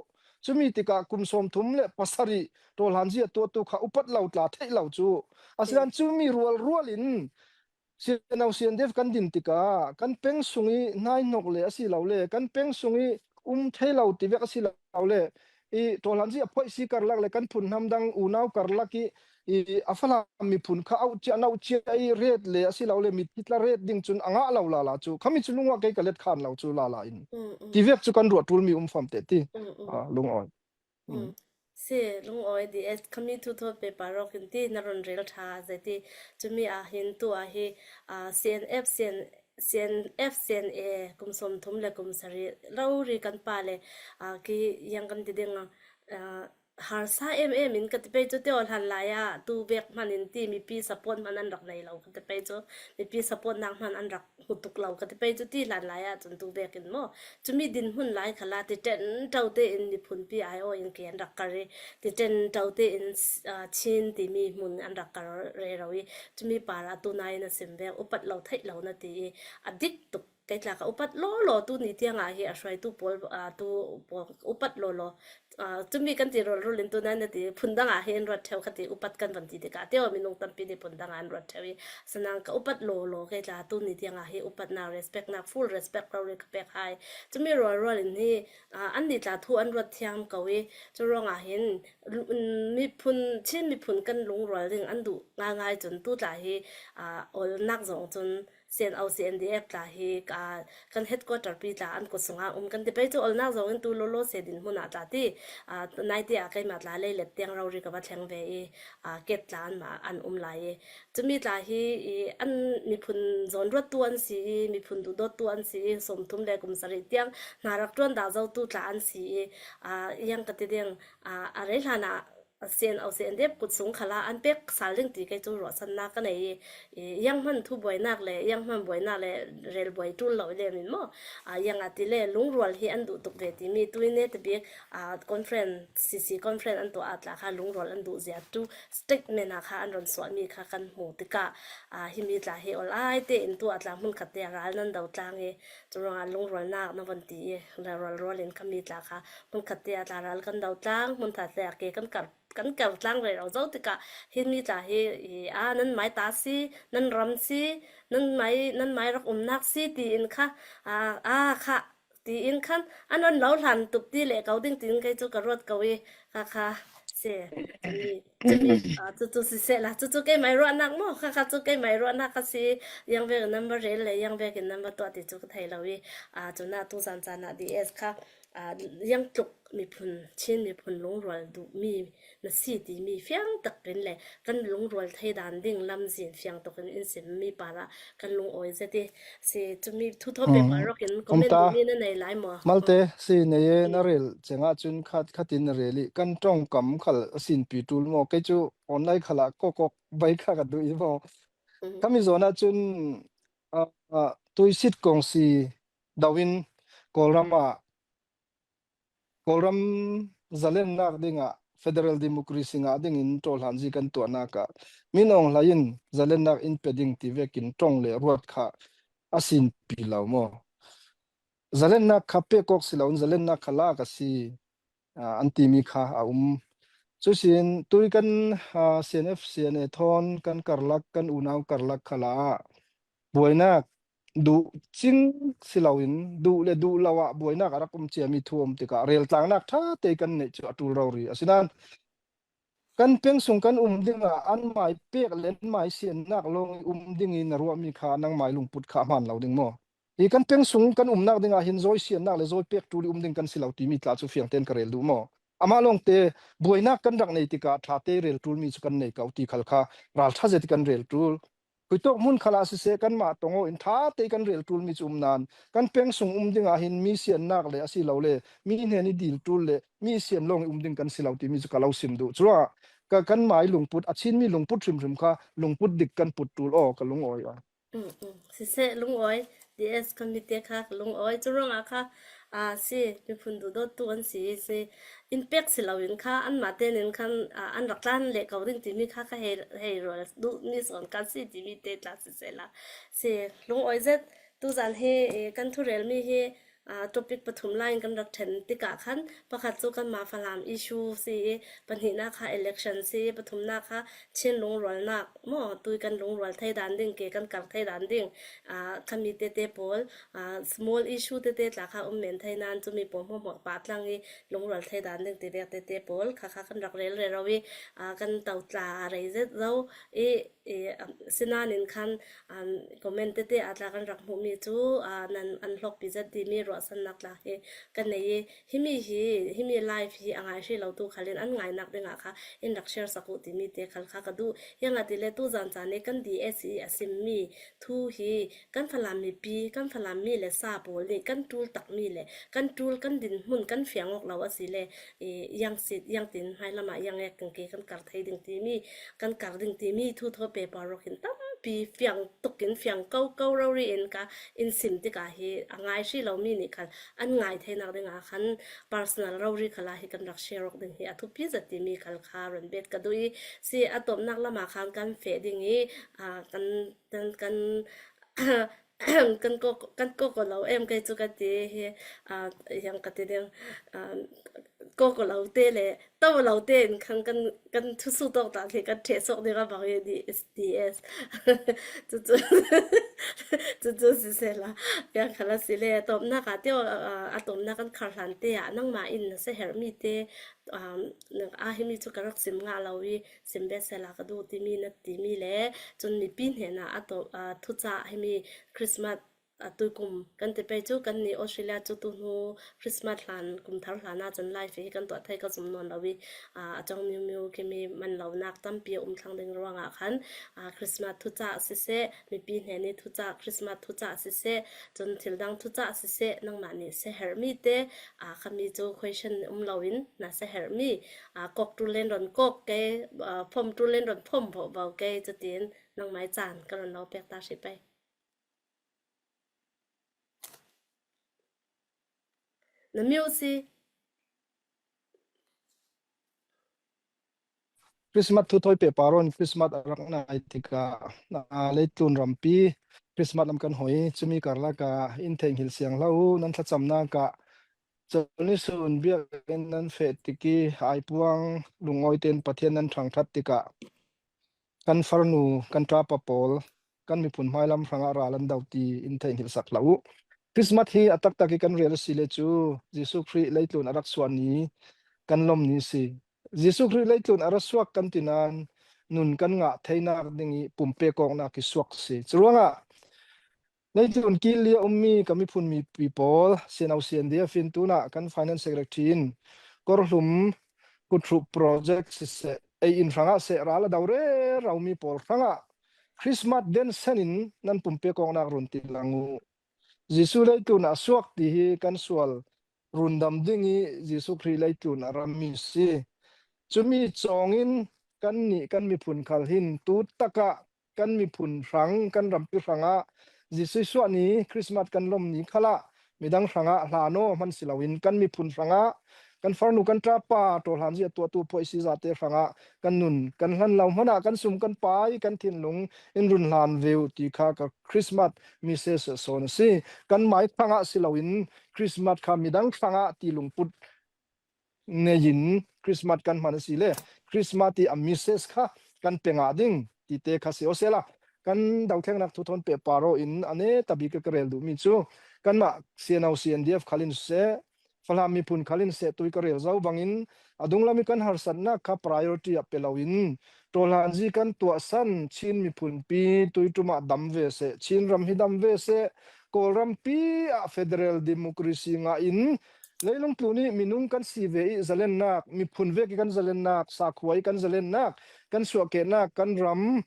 Cumi tikah kum sawmthum le pasarih tawlhanzi a tuahtu kha upat lo tla theih lo cu. Asinan cumi rualrual in C N O C N D F kan din tikah kan peng sung i hnainok le a si lo le kan peng sung i um thei lo tivek a si lo le i tawlhanzi a phoih si karlak le kan phunhnam dang unau karlak i i a Falam miphun kha auh cia, nauh cia i ret le a si lo le mit hitla ret ding cun a ngah lo lala cu. Khami cu lungah kei ka let khan lo cu lala in. Tivek cu kan ruah ṭulmi um famte ti. Ah, lungawi. Si, lungawi D S khami thu thawt pe parok in ti na run rel ṭha zai ti. Cumi ah hin tu ah hi, ah, C N F, C N, C N F, C N A kum sawmthum le kum sarih rori kan pa le, ah, ki yang kan ti ding, ah, harsa em em in ka ti pei cu teo hlan lai ah tu vek hman in ti mipi support hman an rak nei lo ka ti pei cu mipi support nak hman an rak hmu tuk lo ka ti pei cu ti hlan lai ah cun tu vek in maw. Cumi dinhmun lai khala ti ṭenṭo tein miphunpi aiawh in ke an rak kar i ti ṭenṭo tein, ah, Chin timi hmun an rak kar rero i cumi par ah tu nai na sim vek upat lo theih lo na ti i a dik tuk. Kei tla ka upat lawlaw tu ni tiang ah hi a hruaitu pawl, ah, tu pawl upat lawlaw. Ah, cumi kan ti rawlrawl in tu nai na ti phundang ah hi an ruat ṭheu kha ti upat kan van ti tikah teo minung tampi nih phundang ah an ruat ṭheu i sanang ka upat lawlaw kei tla tu ni tiang ah hi upatnak, respect nak, full respect rori ka pek hai. Cumi rualrual in hi, ah, an nih tla thu an ruat thiam ko i cu ruangah hin lu-, miphun, Chin miphun kan lungrual ding an duh ngaingai cun tu tla hi, ah, olnak zong cun C N O, C N D F tla hi ka, kan headquarter pi tla an kut sungah um kan ti pei cu olnak zong in tu lolo se dinhmun ah tla ti, ah, naite ah keimah tla leilet tiang rori ka va thleng ve i, ah, ket tla anmah an um lai i. Cumi tla hi i an miphun zawnruattu an si i, miphun duhdawttu an si i, sawmthum le kum sarih tiang hna rak ṭuan dah zotu tla an si i, ah, yang ka ti ding, ah, a rei hlan ah, C N O, C N D F kut sung khalah an pek sal ding ti kei cu ruahsannak ka nei i, i, yang hman thu buainak le, yang hman buainak le rel buai ṭul lo i lem in maw? Ah, yang ah ti le lungrual hi an duh tuk ve timi tu i ne tabik, ah, conference, C C conference an tuah ah tla kha lungrual an duh zia tu statement ah kha an ron suahmi kha kan hmu tikah, ah, himi tla hi ol ai tein tu ah tla hmun khat te ah ral nan do tlang i, cu ruangah lungrualnak na von ti i, rualrual in khami tla kha hmun khat te ah tla ral kan do tlang, hmun khat te ah ke kan kar kan kar tlang rero zo tikah himi tla hi, i, a, nan mai ta si, nan ram si, nan mai, nan mai rak umnak si tiin kha, a, a, kha, tiin khan an ron lo hlan tuk ti le ko ding tiin kei cu ka ruat ko i, kha, kha, si, cumi, cumi, a, cu, cu si seh la, cu, cu kei mai ruahnak maw, kha, kha, cu kei mai ruahnak kha si, yang vek in number rel le, yang vek in number tuah ti cu ka thei lo i, a, cu na tu zan caan ah D S kha, a, yang tluk miphun, Chin miphun lungrual duhmi na si timi fiang takin le kan lungrual thei dan ding lamzin fiang takin in simmi parah kan lungawi zet i si cumi thu thawh pek parok in comment duhmi na nei lai maw? Malte si nei e, na rel cengah cun khat, khatin na rel i kan ṭongkam khal a sinpi ṭul maw? Kei cu online khalah kawkawk bai kha ka duh i maw? Khami zawn ah cun, ah, ah, tuisit kong si do in Kawlram ah Kawlram zalennak dingah federal democracy ngah dingin ṭawlhanzi kan tuahnak ah min awng hlei in zalennak in pe ding ti vekin ṭong le ruat kha a sinpi lo maw? Zalennak kha pek awk si loin zalennak kha lak a si, aa, an timi kha a um. Cusin tui kan, aa, C N F, C N A thawn kan karlak, kan unau karlak khalah buainak duh cing si loin, duh le duh lo ah buainak a rak um ciami thu um tikah reltlangnak ṭha te kan neih cu a ṭul rori. Asinan kan peng sung kan um dingah an mai pek le an mai siannak lawng i um ding i na ruahmi kha nangmai lungput kha a hmaan lo ding maw? Hi kan peng sung kan umnak dingah hin zawi siannak le zawi pek ṭul i um ding kan si lo timi tla cu fiangtein ka rel duh maw? Amah lawngte buainak kan rak nei tikah ṭha te rel ṭulmi cu kan nei ko ti khal kha ralṭha zet i kan rel ṭul. Khuitawk hmun khalah siseh, kanmah tong aw in ṭha te kan rel ṭulmi cu um nan, kan peng sung um dingah hin mi siannak le a si lo le mi hnen i dil ṭul le mi sian lawng i um ding kan si lo timi cu ka lo sim duh. Curuangah ka, kanmai lungput, a Chinmi lungput hrimhrim kha lungput dik kan put ṭul aw, ka lungawi aw. Um, um. Siseh, lungawi, D S kan mite kha ka lungawi. Curuangah kha, aa, si, miphun duhdawttu an si, si, in pek si loin kha, anmah tenin khan, aa, an rak tlan leh ko ding timi kha ka hei, hei rual duhmi sawn kan si timi te tla siseh la. Si, lungawi zet, tuzan hi, eh, kan thurelmi hi, Aa, topic pathum lai in kan rak ṭhen tikah khan pakhat cu kanmah Falam issue si i, pahnihnak kha election si i, pathumnak kha Chin lungrualnak maw, tui kan lungrual thei dan ding, ke kan kar thei dan ding, aa, khami tete pawl, aa, small issue tete tla kha um men thei nain cumi pawl hmuahhmuah pah tlang i lungrual thei dan ding ti vek tete pawl kha kha kan rak rel rero i, aa, kan to tla rei zet zo i, i, um, sinain khan, um, comment tete ah tla kan rak hmuhmi cu, aa, nan an hlawkpi zet dihmi ruahsannak tla hi kan nei i, himi hi, himi live hi a ngai hrih lotu khal in an ngainak dingah kha in rak share sak uh timi te khal kha ka duh. Ziangahtile tu zan caan i kan D S i a simmi thu hi kan Falam mipi, kan Falam mi le sa pawl nih kan ṭul takmi le kan ṭul, kan dinhmun kan fiang awk lo asile, i, ziang si, ziangtin hmailam ah ziang ek kan ke kan kar thei ding timi, kan kar ding timi thu thawi paper ruak in tampi fiang tuk in fiang ko ko rori in ka in sim tikah hi a ngai hrih lomi nih khal an ngai theinak dingah khan personal rori khal ah hi kan rak share awk ding hi a thupi zet timi khal kha run bet ka duh i, si a tawpnak lam ah khan kan feh ding i, aa, kan, kan, kan kan kawk, kan kawk aw lo em kei cu ka ti hi, aa, ziang ka ti ding, aa, kawk aw lo te le to aw lo te in khan kan, kan thusuh tawk tak hi kan ṭheh suak ding a bang hi D S, D S. Cucu, cucu sisehla, ziang khal asile, tawpnak ah tio, aa, a tawpnak kan khar hlan te ah nangmah in na si herhmi te, aa, a himi cu ka rak sim ngah lo i, sim ve sehla ka duh timi na timi le, cun mipi hnenah a tawp, aa, thucah himi Christmas, aa, tuikum kan ti pei cu kannih Australia cu tuhnu Christmas hlan, kum thar hlan ah cun live hi kan tuah thei ka zum nawn lo i, aa, a cong miu miu kimi man lonak tampi a um thlang ding ruangah khan, aa, Christmas thucah siseh, mipi hnen i thucah, Christmas thucah siseh, cun thil dang thucah siseh, nangmah nih si herhmi te, aa, khami cu question um lo in na si herhmi, aa, kawk ṭul len ron kawk kei, aa, phom ṭul len ron phom vovo kei, cutin nangmai caan ka ron lo pek ta hrih pei. Na mute si. Christmas thu thawi pehpar in Christmas a rak nai tikah, aa, leitlun rampi Christmas lam kan hoi, cumi karlak ah in theihnghilh siang hlah uh, nan thlacamnak ah Cawlni sun biakinn nan feh tik i aipuang lungawi tein Pathian nan ṭhangṭhat tikah kan farnu, kan ṭapa pawl, kan miphun hmailam hrangah ral an do ti in theihnghilh sak hlah uh. Christmas hi a taktak i kan rel asile cu Jesuh Khrih leitlun a rak suah ni, kan lawm ni si. Jesuh Khrih leitlun a ra suak kan ti nain nun kan ngah theinak ding i pumpek awknak i suak si. Curuangah leitlun kil li a ummi ka miphun mipi pawl, C N O C N D F in tunah kan finance secretary in Kawrhlum Kuthruk project siseh, ei in hrangah seh ral a do rero mi pawl hrangah Christmas den sen in nan pumpek awknak run ti lang uh. Jesuh leitlun a suak ti hi kan sual rundam ding i Jesuh Khrih leitlun a rammi si. Cumi cawngin kannih kan miphun khal hin tu takah kan miphun hrang, kan rampi hrangah Jesuh suah ni, Christmas kan lawm ni khalah midang hrangah hlan aw hman si loin kan miphun hrangah, kan farnu, kan ṭapa, ṭawhlanzi a tuahtu phoihsi zate hrangah kan nun kan hlan lo hmanah kan sum, kan pai, kan thinlung in run hlan ve uh ti kha ka Christmas message sawn a si. Kan mai hrangah si loin Christmas kha midang hrangah ti lungput nei in Christmas kan hman asile Christmas ti a message kha kan pe ngah ding tite kha si aw sehla, kan dothlengnak thu thawn pehpar aw in a netabik ka rel duhmi cu kanmah C N O C N D F khal in seh, Falam miphun khal in seh tui ka rel zo bangin a dunglam i kan harsatnak kha priority ah pe loin ṭawhlanzi kan tuahsan Chin miphunpi tuiṭum ah dam ve seh, Chin ram hi dam ve seh, Kawlrampi ah federal democracy ngah in leilung tlun i minung kan si ve i zalennak, miphun vek i kan zalennak, sakhua i kan zalennak, kan suahkehnak, kan ram,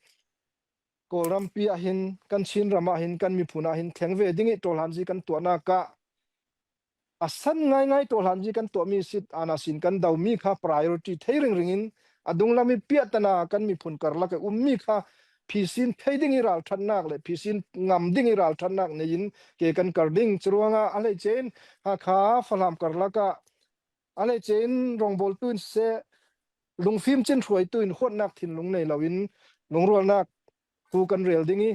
Kawlrampi ah hin, kan Chin ram ah hin, kan miphun ah hin thleng ve ding i ṭawhlanzi kan tuahnak ah a san ngaingai ṭawhlanzi kan tuahmi sit ana sin kan domi kha priority thei ringring in a dunglam i piahtana kan miphun karlak a ummi kha phisin thei ding i ralṭhatnak le phisin ngam ding i ralṭhatnak nei in ke kan kar ding. Curuangah a hleice in Hakha Falam karlak ah a hleice in rawngbawltu in seh, lungfim cin hruaitu in huatnak thinlung nei loin lungrualnak thu kan rel ding i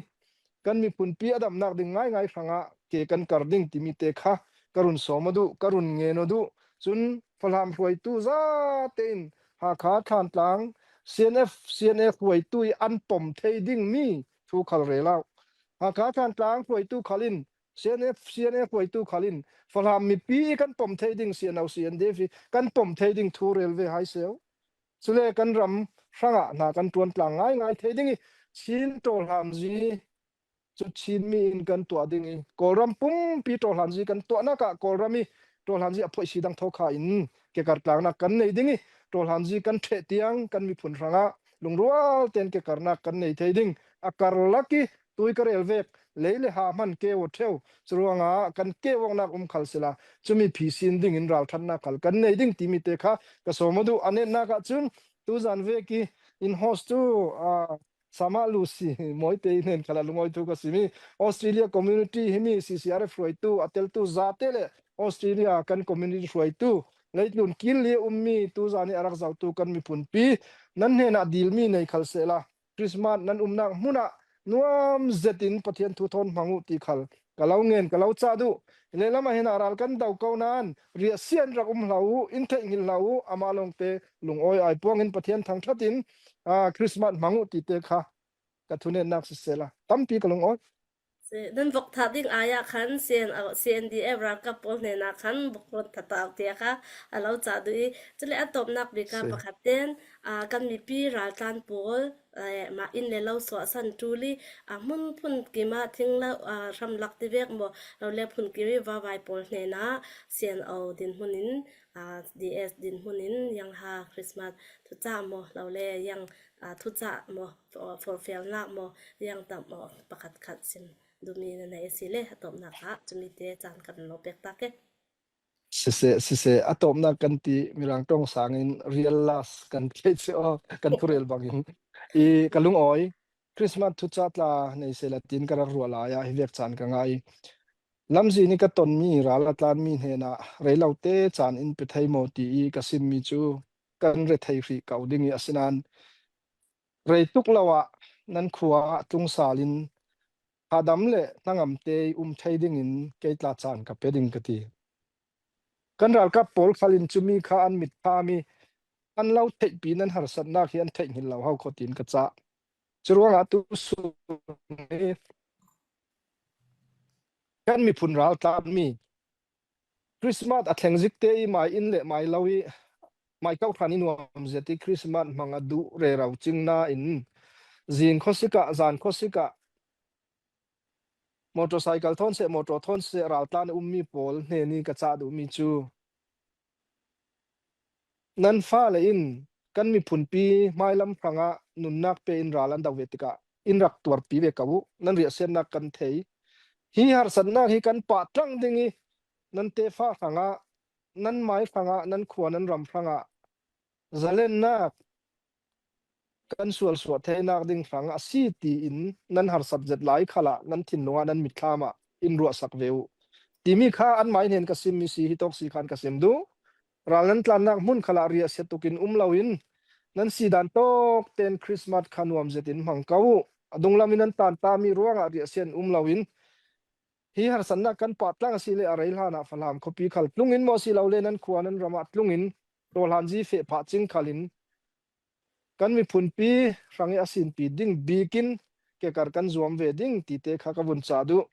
kan miphunpi a damnak ding ngaingai hrangah ke kan kar ding timi te kha ka run sawm aw duh, ka run ngen aw duh. Cun Falam hruaitu zate in Hakha Thantlang C N F, C N A hruaitu i an pom thei ding mi thu khal rel au. Hakha Thantlang hruaitu khal in, C N F, C N A hruaitu khal in Falam mipi i kan pom thei ding, C N O, C N D F i kan pom thei ding thu rel ve hai seh aw. Cule kan ram hrangah hna kan ṭuan tlang ngaingai thei ding i Chin ṭawhlanzi cu Chin mi in kan tuah ding i Kawlram pumpi ṭawhlanzi kan tuahnak ah Kawlram i ṭawhlanzi a phoih si dang thawkha in kekar tlangnak kan nei ding i ṭawhlanzi kan ṭheh tiang kan miphun hrangah lungrual tein kekarnak kan nei thei ding. A karlak i tui ka rel vek lei le ha hman keu aw ṭheu, curuangah kan keu awknak um khal sila, cumi phisin dingin ralṭhatnak khal kan nei ding timi te kha ka sawm aw duh. A netnak ah cun tuzan vek i in host tu, aa, Sama Lucy Mawite i hnen khalah lungawi thu ka sim i Australia community himi C C R F hruaitu a teltu zate le Australia kan community hruaitu leitlun kil li a ummi tuzan i a rak zohtu kan miphunpi nan hnenah dilmi nei khal sehla Christmas nan umnak hmunah nuam zetin Pathian thu thawn hmang uh ti khal ka lo ngen, ka lo cah duh. Hi lehlam ah hin ah ral kan do ko nain riahsia in rak um hlah uh, in theihnghilh hlah uh, amah lawngte lungawi ai puangin Pathian thangṭhat in, aa, Christmas hmang uh tite kha ka thunetnak sisehla tampi ka lungawi. Si, nan vok thah ding ai ah khan C N, C N D F ralkap pawl hnenah khan vok ron thatah tiah kha a lo cah duh i, cule a tawpnak bik ah pakhat ten, aa, kan mipi raltlan pawl, eh, mah inn le lo suahsan ṭul i, aa, hmun phunkim ah thing lo, aa, hramlak ti vek maw, lo le phunkim i vavai pawl hnenah C N O dinhmun in, aa, D S dinhmun in, yangha Christmas thucah maw, lo le yang, aa, thucah maw, for-, forhfialnak maw, yang tam maw, pakhat khat sim duhmi na nei a si le, a tawpnak ah cumi te caan kan lo pek tak e. Siseh, siseh, a tawpnak kan ti, Mirang ṭong sangin real last kan ti si aw, kan thurel bangin. I ka lungawi, Christmas thucah tla nei sehla tin ka rak ruah lai ah hi vek caan ka ngah i, lamzin i ka tonmi ral a tlanmi hnenah rei lote caan in pe thei maw ti i ka simmi cu kan re thei hrih ko ding i, asinain rei tuk lo ah nan khua ah tlung sal in hadam le hnangamte i um thei dingin kei tla caan ka pe ding ka ti. Kan ralkap pawl khal in cumi kha an mittham i an lo theihpi nan harsatnak hi an theihnghilh lo ho kho tiin ka cah. Curuangah tu sung i kan miphun raltlanmi Christmas a thleng zikte i mai inn le mai lo i mai kau hran i nuam zet i Christmas hmang a duh rero cing nain zing khuasik ah, zan khuasik ah, motorcycle thawn seh, motor thawn seh, raltlan a ummi pawl hnen i ka cah duhmi cu, nan fale in kan miphunpi hmailam hrangah nunnak pe in ral an do ve tikah in rak tuarpi ve ko uh, nan riahsiatnak kan thei. Hi harsatnak hi kan pahtlang ding i nan tefa hrangah, nan mai hrangah, nan khua, nan ram hrangah zalennak kan sualsuah theinak ding hrang a si tiin nan harsat zet lai khalah nan thinlung ah, nan mitthlam ah in ruahsak ve uh timi kha anmai hnen ka simmi si, hi tawk si khan ka sim duh. Ral nan tlannak hmun khalah riahsia tukin um loin nan si dan tawk ten Christmas kha nuam zetin hmang ko uh. A dunglam in nan tantami ruangah riahsia in um loin hi harsatnak kan pahtlang a si le a rei hlanah Falam khuapi khal tlungin maw si lo le nan khua nan ramah tlungin ṭawhlanzi feh phah cing khalin kan miphunpi hrang i a sinpi ding bikin kekar kan zuam ve ding tite kha ka vun cah duh.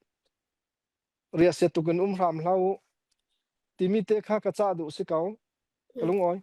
Riahsia tukin um hram hlah uh timi te kha ka cah duh si ko. Ka lungawi.